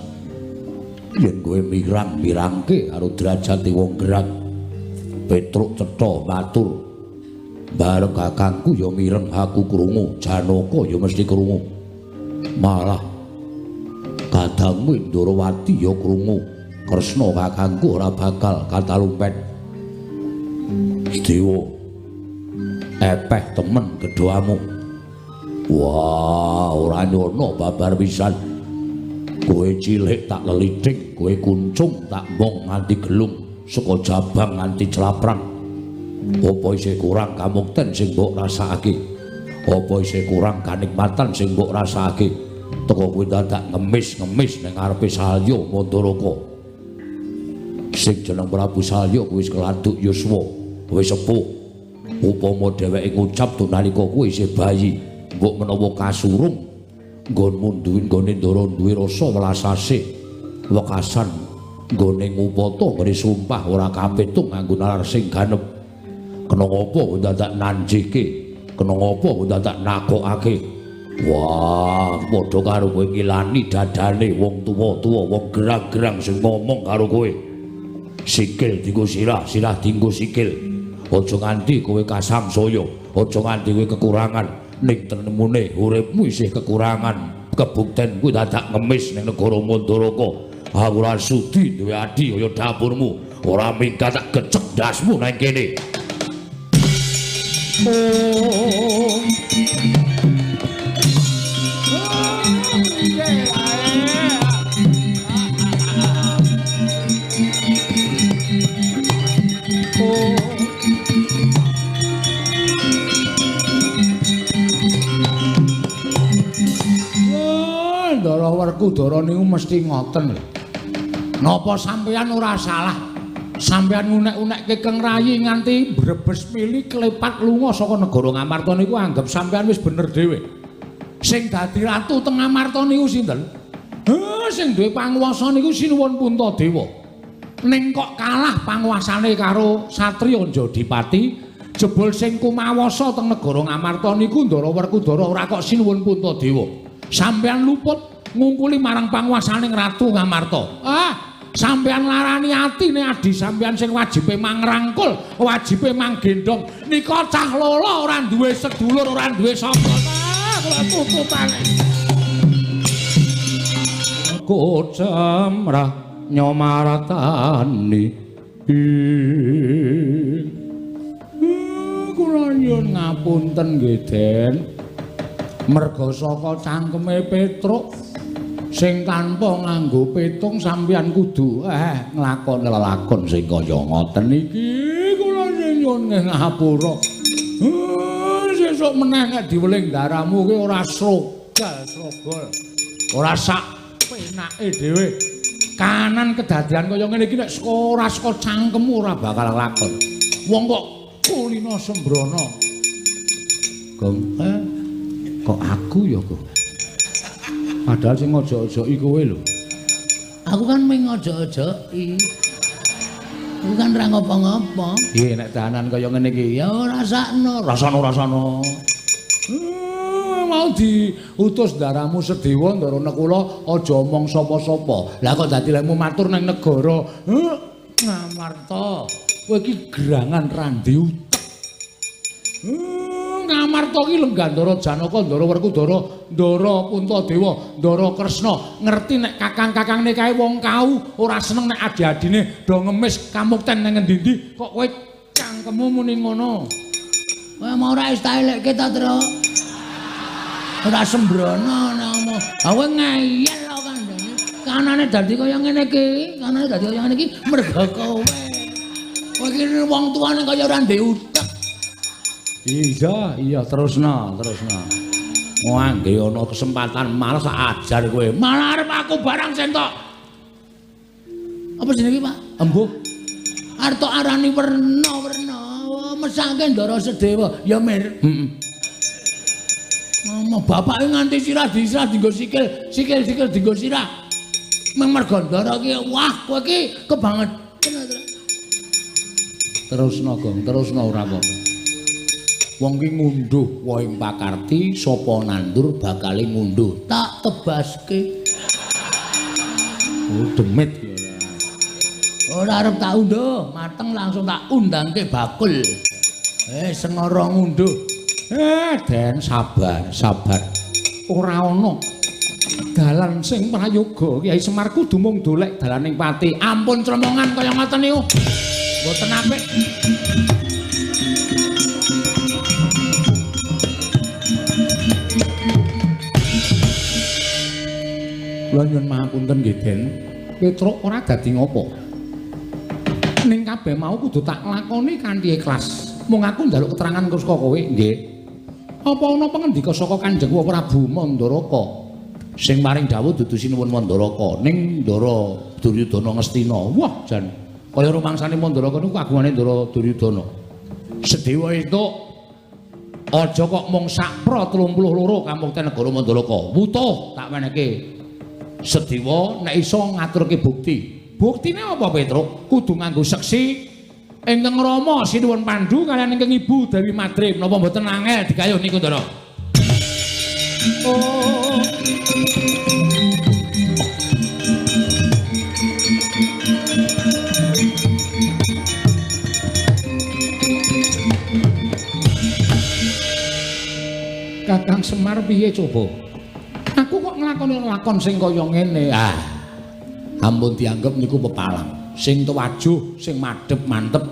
yen kowe mirang-mirangke karo derajate wong gerang. Petruk cetha matur, bareng kakangku ya mireng aku krungu, Janaka ya mesti krungu. Malah kadangmu Ndorowati ya krungu, Kresna kakangku ora bakal katalumpet. Sedewa, epeh temen gedhamu. Wah, ora nyono babar pisan. Kowe cilik tak lelithing, kowe kuncung tak mong nganti gelung, saka jabang nganti celaprang. Apa isih kurang kamukten sing mbok rasakake? Apa isih kurang kanikmatan sing mbok rasakake? Teko kowe dadak ngemis-ngemis ning ngarepe Salya Mandaraka. Sing jeneng Prabu Salya kuwi wis keladuk yuswa, wis sepuh. Upama dheweke ngucap nalika kowe isih bayi, mbok menawa kasurung nggonmu duwe nggone ndara duwe rasa welas asih, wekasan nggone ngupata nggone sumpah ora kapitung nganggo nalar sing ganep. Kena ngopo dadak nanjike, kena ngopo dadak nakokake. Wah, padha karo kowe ngilani dadane wong tuwa-tuwa, wong gerang-gerang sing ngomong karo kowe. Sikil dienggo sirah, sirah dienggo sikil. Aja nganti kowe kasamsaya, aja nganti kowe kekurangan. Ning tenemune uripmu isih kekurangan. Kebukten kuwi dadak ngemis ning negara Mandaraka. Aku ora sudi duwe adi kaya dapurmu. Ora minggat tak gecek ndasmu nang kene. Oh. Ndara Werkudara niku mesti ngoten lho. Napa sampeyan ora salah? Sampeyan ngunek-unekke Keng Rayi nganti brebes mili klepat lunga saka negara Ngamarta niku anggap sampeyan wis bener dhewe. Sing dadi ratu teng Ngamarta niku sinten? Sing duwe panguwasa niku Sinuwun Puntadewa. Ning kok kalah panguwasane karo satriya Jodipati, jebul sing kumawasa teng negara Ngamarta niku Ndara Werkudara ora kok Sinuwun Puntadewa. Sampeyan luput ngungkuli marang panguwasaning Ratu Ngamarta. Ah, sampeyan larani atine adi sampeyan sing wajibe mangrangkul, wajibe manggendhong. Nika cah lolo ora duwe sedulur, ora duwe sapa. Ah, kula tututane. Kocamrah nyomaratani. Kula nyuwun ngapunten nggih, Den. Merga saka cangkeme Petruk sing tanpa nganggo petung sampeyan kudu nglakoni lelakon sing kaya ngoten iki. Kula nyuwun ngapura. Sesuk meneh nek diweling daramu ki ora srogal srogol. Ora sak penake dhewe. Kanan kedadian kaya ngene iki nek ora saka cangkemmu ora bakal lakon. Wong kok kulino sembrono. Gong kok aku ya, Gong? Padahal sing ngojok-ojoki kowe lho. Aku kan mung ngojok-ojoki. Aku kan ora ngopo-ngopo. Iya, nek dahanan kaya ngene iki ya rasakno, rasakno. Mau diutus ndaramu Sedewa Ndara Nekula aja omong sapa-sapa. Lah kok dadi lemu matur nang negara Ngamarta. Kowe iki gerangan randi utek. Ngamarta ki lenggah Ndara Janaka, Ndara Werkudara, Ndara Puntadewa, Ndara Kresna. Ngerti nek kakang-kakangne kae wong kau ora seneng nek adi-adine do ngemis kamukten nang ngendi-endi kok kowe cangkemmu muni ngono. Kowe mau ora wis tak elekke ta, Tru? Ora sembrono nang omah. Ha kowe ngeyel kok kandhane. Kanane dadi kaya ngene iki, kanane dadi kaya ngene iki mergo kowe. Kowe iki wong tuane kaya ora ndek utek. Iya, iya terusno, terusno. Wah, nggih ana kesempatan malah sak ajar kowe. Malah arep aku barang sentok. Apa jenenge, Pak? Embuh. Arep tok arani werna-werna, mesake Ndara Sedewa. Ya, Mir. Heeh. Ngomong bapake nganti sirah disirah dienggo sikil, sikil-sikil dienggo sirah. Mung mergo Ndara ki, wah kowe ki kebangetan. Terusno, Gong, terusno ora apa-apa. Wong ki ngunduh wohing pakarti, sapa nandur bakale ngunduh. Tak tebaske. Oh, demit. Ora arep tak unduh, mateng langsung tak undangke bakul. Sengara ngunduh. Den sabar, sabar. Ora ana dalan sing prayoga. Kyai Semar kudu mung dolek dalaning pati. Ampun cremongan kaya ngoten niku. Mboten apik. Kula nyuwun mahapunten nggih, Den. Petruk ora dadi ngopo. Ning kabeh mau kudu tak lakoni kanthi ikhlas. Mung aku njaluk keterangan saka kowe, nggih. Apa ana pangendika saka Kanjeng Prabu Mandaraka? Sing paring dawuh dudu Sinuwun Mandaraka, ning Ndara Duryudana Ngastina. Wah, jan kaya rumangsane Mandaraka niku kagungane Ndara Duryudana. Sedewa entuk aja kok mung sakpra 32 kamukten negara Mandaraka. Wutuh tak wenehke. Sedewa nek iso ngaturke bukti. Buktine apa, Petruk? Kudu nganggo seksi ingkang Rama Sinuwun Pandu kaliyan ingkang Ibu Dewi Madrim. Napa mboten angel digayuh niku, Ndara? Oh. Kakang Semar piye coba? Aku kok nglakoni lakon sing kaya ngene. Ah. Ampun dianggep niku pepalang. Sing tuwajuh, sing madhep mantep.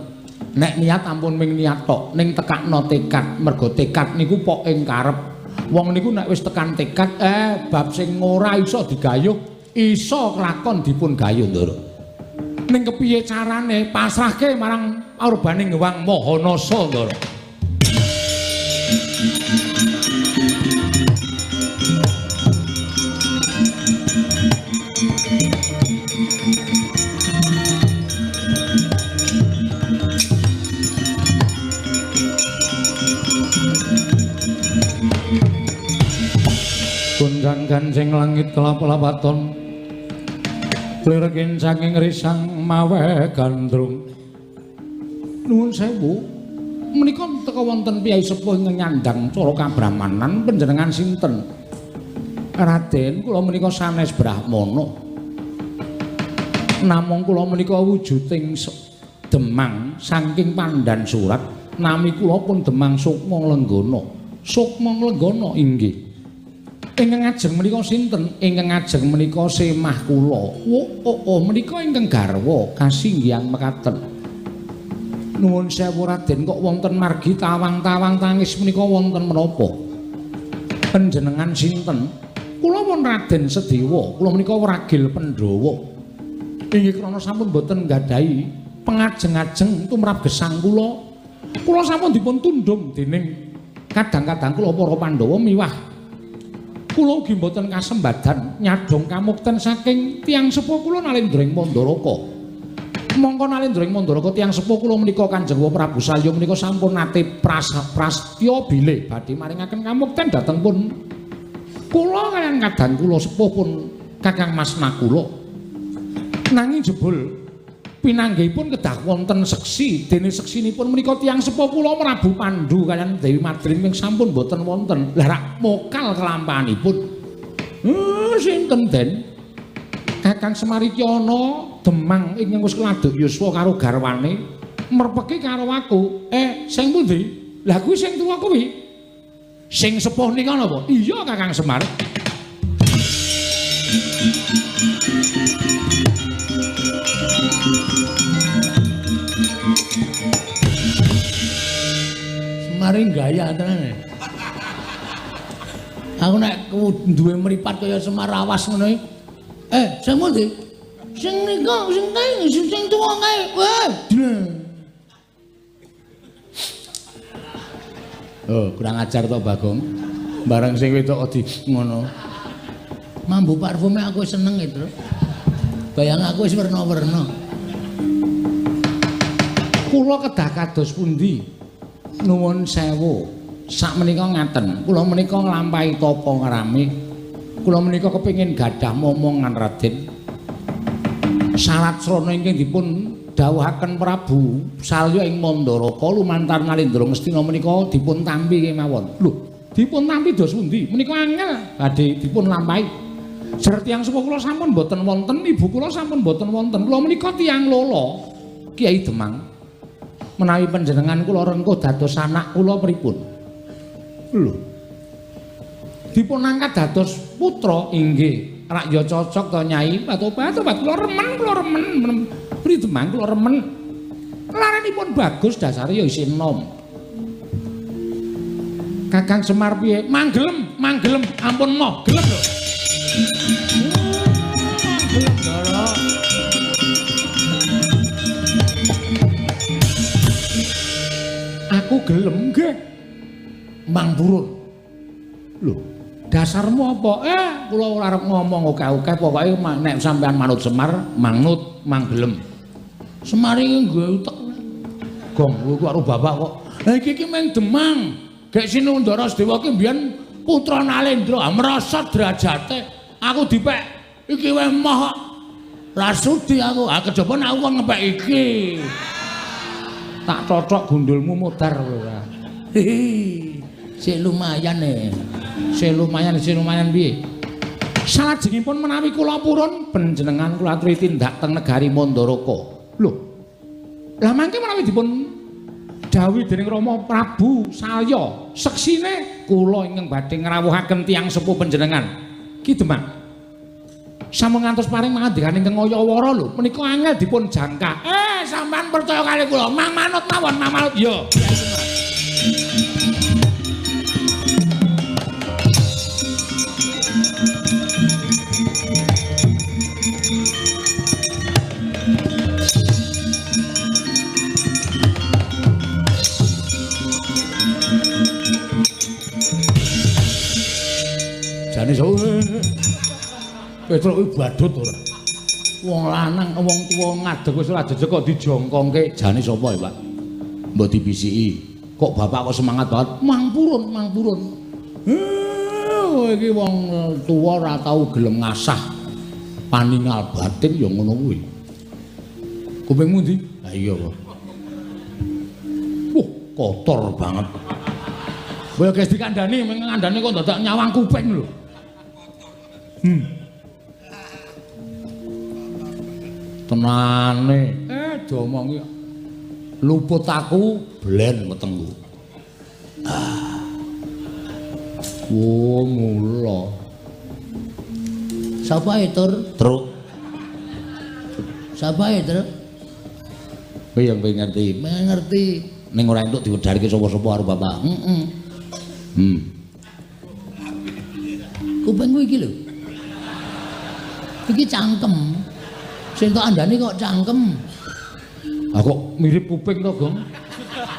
Nek niat ampun ming niat tok, ning tekakno tekad. Mergo tekad niku pok ing karep. Wong niku nek wis tekan tekad, bab sing ora iso digayuh, iso kelakon dipun gayuh, Ndara. Ning kepiye carane pasrahke marang aurbaning Hyang Maha Nasa, Ndara. Gunjang gancing langit kelap-lapaton klirekin saking risang mawe gandrung. Nuwun sewu, menika teka wonten piyai sepuh ingkang nyandang cara kabrahmanan panjenengan sinten? Raden, kula menika sanes brahmana. Namung kula menika wujuding Demang saking Pandan Surat, nami kula pun Demang Sukma Lenggana. Sukma Lenggana inggih. Ingkang ajeng menika sinten? Ingkang ajeng menika semah kula. Oh, menika ingkang garwa kasinggihan mekaten. Nuwun sewu Raden, kok wonten margi tawang-tawang tangis menika wonten menapa? Panjenengan sinten? Kula pun Raden Sedewa, kula menika wragil Pandhawa. Inggih krana sampun boten nggadahi pengajeng-ajeng tumrap gesang kula. Kula sampun dipun tundhung dening kadang-kadang kula para Pandhawa miwah kula ugi mboten kasembadan nyadhong kamukten saking tiyang sepuh kula Nalendra ing Mandaraka. Mongko Nalendra ing Mandaraka tiyang sepuh kula menika Kanjeng Prabu Salya menika sampun nate prastya bilih badhe maringaken kamukten dhateng pun kula kaliyan kadang kula sepuh pun Kakang Mas Nakula. Nanging jebul pinanggihipun kedah wonten seksi, dene seksinipun menika tiyang sepuh kula Prabu Pandu kaliyan Dewi Madrim ingkang sampun boten wonten. Lah rak mokal kelampahanipun. Sinten Den? Kakang Semar iki ana Demang ingkang wis keladuk yuswa karo garwane merpeki karo aku. Sing pundi? Lah kuwi sing tuwa kuwi. Sing sepuh nika napa? Iya Kakang Semar. Semar gaya tenan. Aku nek duwe mripat kaya Semar awas ngono iki. Sing pundi? Sing nika, sing kae, sing tuwa kae. Wah. Oh, kurang ajar to Bagong. Barang sing wedok di ngono. Mambu parfume aku seneng itu. Bayang aku wis werna-werna. Kula kedah kados pundi? Nuwun sewu. Sakmenika ngaten, kula menika nglampahi tapa ngrami. Kula menika kepengin gadah momongan Raden. Sarat srana ingkang dipun dawuhaken Prabu Salya ing Mandaraka lumantar Nalendra Ngastina menika dipun tampi kemawon. Lho, dipun tampi dos pundi? Menika angel badhe dipun lampahi. Jer tiyang sepuh kula sampun boten wonten, ibu kula sampun boten wonten. Kula menika tiyang lolo, Kiai Demang. Menawi panjenengan kula rengkuh dados anak kula pripun? Lho. Dipun angkat dados putra inggih. Rak ya cocok to Nyai. Obat-obat kula remen, kula remen. Pri Demang kula remen. Laranipun bagus dasare ya isih enom. Kakang Semar piye? Manggelem, manggelem, ampun moh, gelem lho. Gelem Ndara. Aku gelem nggih. Mang purun. Lho, dasarmu apa? Kula ora arep ngomong akeh-akeh, pokoke nek sampean manut Semar, manut, manggelem. Semar iki nggawe utek. Gong, kowe karo bapak kok. Lah iki iki mung Demang. Gek Sinundara Sedewa ki mbiyen putra Nalendra, merosot derajate. Aku dipek iki wae moh kok. Ra sudi aku. Ah kejaba nek aku kon ngepek iki. Tak cocok gundulmu modar kowe ora. Sik lumayan e. Sik lumayan, sik lumayan piye? Salajengipun menawi kula purun panjenengan kula aturi tindak teng negari Mandaraka. Lho. Lah mangke menawi dipun dawuhi dening Rama Prabu Salya, seksine kula ingkang badhe ngrawuhaken tiyang sepuh panjenengan. Ki Demang. Sampun ngantos paring mangandikan ingkang Ayawara lho, menika angel dipun jangka. Sampean percaya kali kula, mang manut mawon, mang manut. Iya. Jane so Petruk kuwi badut ora. Wong lanang, wong tuwa ngadeg wis ora jejeg kok dijongkongke. Jane sapa ya, Pak? Mbok dibisiki. Kok bapak kok semangat banget? Mang purun, mang purun. Iki wong tuwa ora tau gelem ngasah paningal batin ya ngono kuwi. Kupingmu ndi? Ha iya, Pak. Wah, kotor banget. Kowe guys dikandani, ngandani kok dadak nyawang kuping lho. Tenane, diomongi luput aku blen wetengku. Ah. Oh, mula. Sapa e, Tur? Truk. Sapa e, Truk? Kowe yang pengen ngerti. Pengen ngerti. Ning ora entuk diwedharke sapa-sapa karo bapak. Heeh. Kupingku iki lho. Iki cangkem. Sing tok andane kok cangkem. Ah kok mirip kuping to, Gong?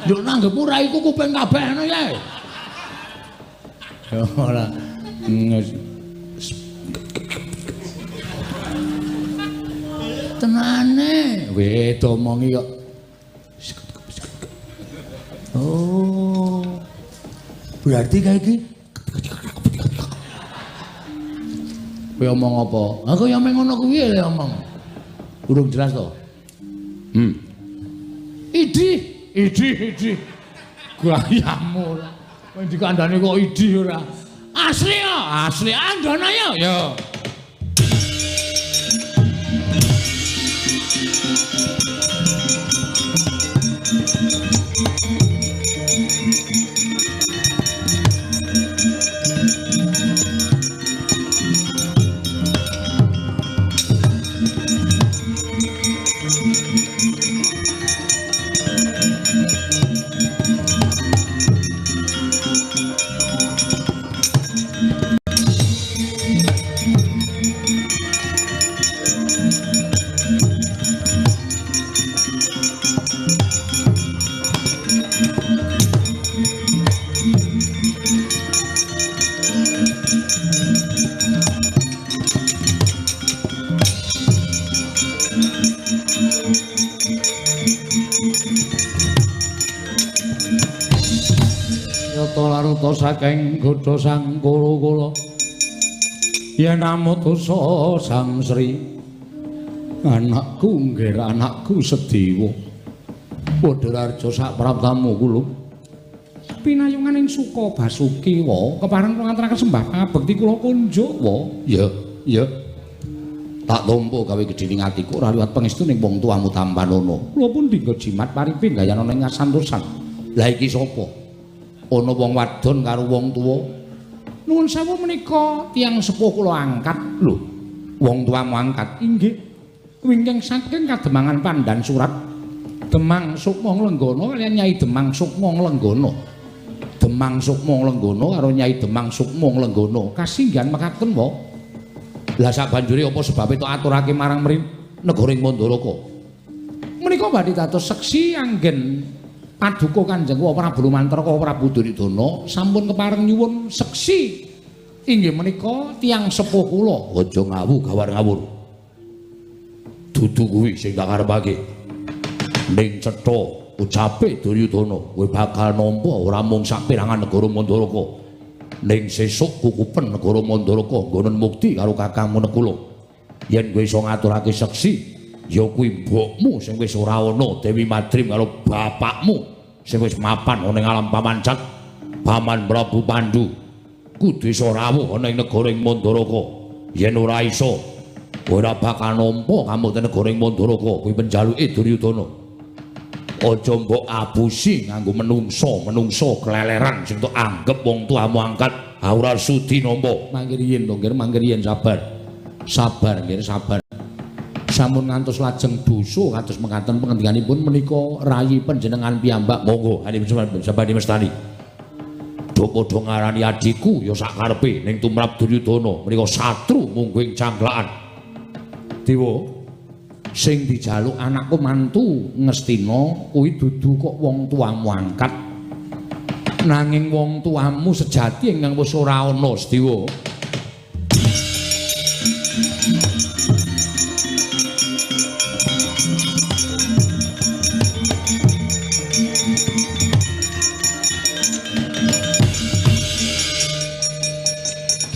Nduk nanggepmu ra iku kuping kabeh ngono ya. Ya ora. Tenane. Weh, domongi kok. Oh. Berarti kayak iki. Kowe omong apa? Aku ya meng ngono kuwi lho omong. Urung jelas to? Idi, idi, idi. Gayamu ora. Kowe dikandani kok idi ora. Asli ya, asli andana ya. Ya. Yata laruta saking godha sang Kuru-kula. Yen amutusa Sang Sri, anakku nggih anakku Sedewa. Padha raja sak praptamu kula. Pinayungan ing Suka Basuki wa kepareng kula ngaturaken sembah pangabekti kula kunjuk wa. Ya, ya. Tak tampa gawe gedhening atiku ora liwat pangestuning wong tuamu tampanana. Kula pun dinggo jimat paripin gayanana ing kasantosan. Lah iki sapa? Ana wong wadon karo wong tuwa. Nuwun sewu menika tiyang sepuh kula angkat. Lho, wong tuamu angkat? Inggih. Wingking saking Kademangan Pandan Surat Demang Sukma Nglenggana kaliyan Nyai Demang Sukma Nglenggana. Demang Sukma Nglenggana karo Nyai Demang Sukma Nglenggana kasinggihan mekaten wa. Lah sabanjure apa sebabe tok aturake marang mri negara ing Mandaraka? Menika badhe dados seksi anggen paduka Kanjeng Prabu Lumantraka Prabu Duryudana sampun kepareng nyuwun seksi inggih menika tiyang sepuh kula. Aja ngawu gawar ngawur. Dudu kuwi sing tak karepake. Ning cetha ucape Duryudana kowe bakal nampa ora mung saperangan negara Mandaraka. Ning sesuk kukupen negara Mandaraka nggonen mukti karo kakangmu Nekula. Yen kowe iso ngaturake seksi ya kuwi mbokmu sing wis ora ana Dewi Madrim karo bapakmu sing wis mapan ana ing alam pamancat Paman Prabu Pandu kudu iso rawuh ana ing negara ing Mandaraka. Yen ora iso ora bakal nampa kamukten negara ing Mandaraka. Kuwi penjaluke Duryudana. Aja mbok abusi nganggo menungso-menungso keleleran sing tok anggep wong tuamu angkat ora sudi nampa. Mangke riyin to, Nggir, mangke riyin sabar. Sabar, Nggir, sabar. Sampun ngantos lajeng dosa kados mekaten pengendikanipun menika rayi panjenengan piyambak. Monggo sabani mestani. Do padha ngarani adhiku ya sak karepe ning tumrap Duryudana menika satru mungguh ing cangklakan. Dewa sing dijaluk anakku mantu Ngastina kuwi dudu kok wong tuamu angkat, nanging wong tuamu sejati ingkang wis ora ana Sedewa.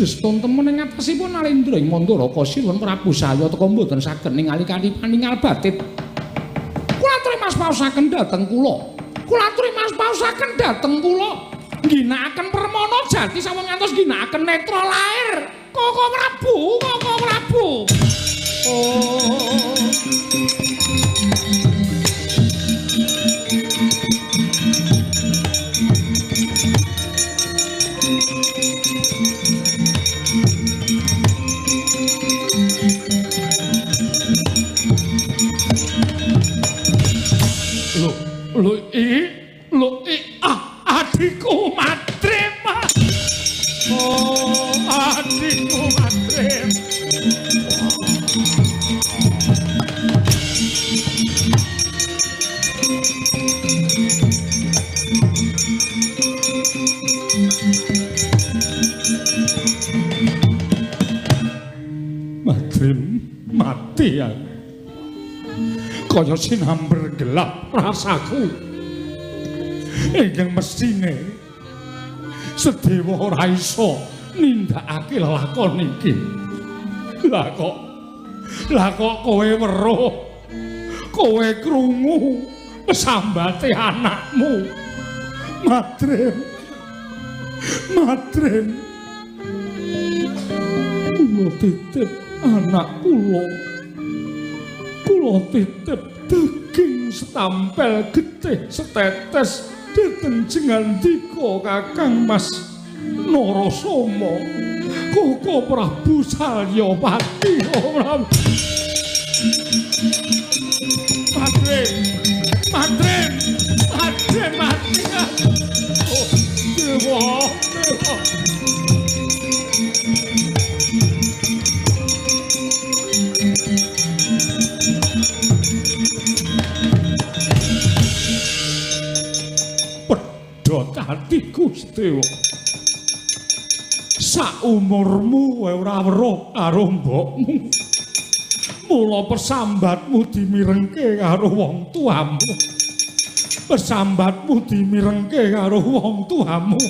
Deston temen ing atasipun Nalendra ing Mandaraka Sinuwun Prabu Salya teka mboten saged ningali kanthi paningal batin. Kula aturi mas paosaken dhateng kula. Kula aturi mas paosaken dhateng kula. Ngginakaken permana jati sampun ngantos ngginakaken netra lair. Koko Prabu, Koko Prabu. Oh. Lho ah, adikku Madrim. Oh, adikku Madrim. Madrim mati ya. Kaya sinamber gelap rasaku. Ingkang mesthine Sedewa ora iso nindakake lelakon iki. Lah kok kowe weruh, kowe krungu sambate anakmu. Madrim. Madrim. Kula titip anak kula. Kula titip daging setampel getih setetes dhateng jengandika Kakang Mas Narasoma. Koko Prabu Salyapati. Ora Madrim, Madrim, Madrim mati. Oh, dewa, dewa. Pedhot atiku Sedewa. Saumurmu kowe ora weruh karo mbokmu. Mula persambatmu dimirengke karo wong tuamu. Pesambatmu dimirengke karo wong tuamu.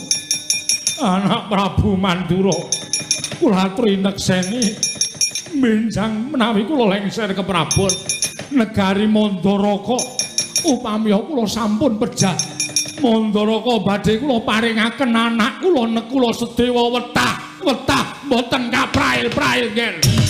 Anak Prabu Mandura. Kula aturi nekseni benjang menawi kula lengser ke Prabon negari Mandaraka. Upami kula sampun pejah Mandaraka badhe kula paringaken anak kula Nekula Sedewa wetah wetah mboten kaprail-prail nggih.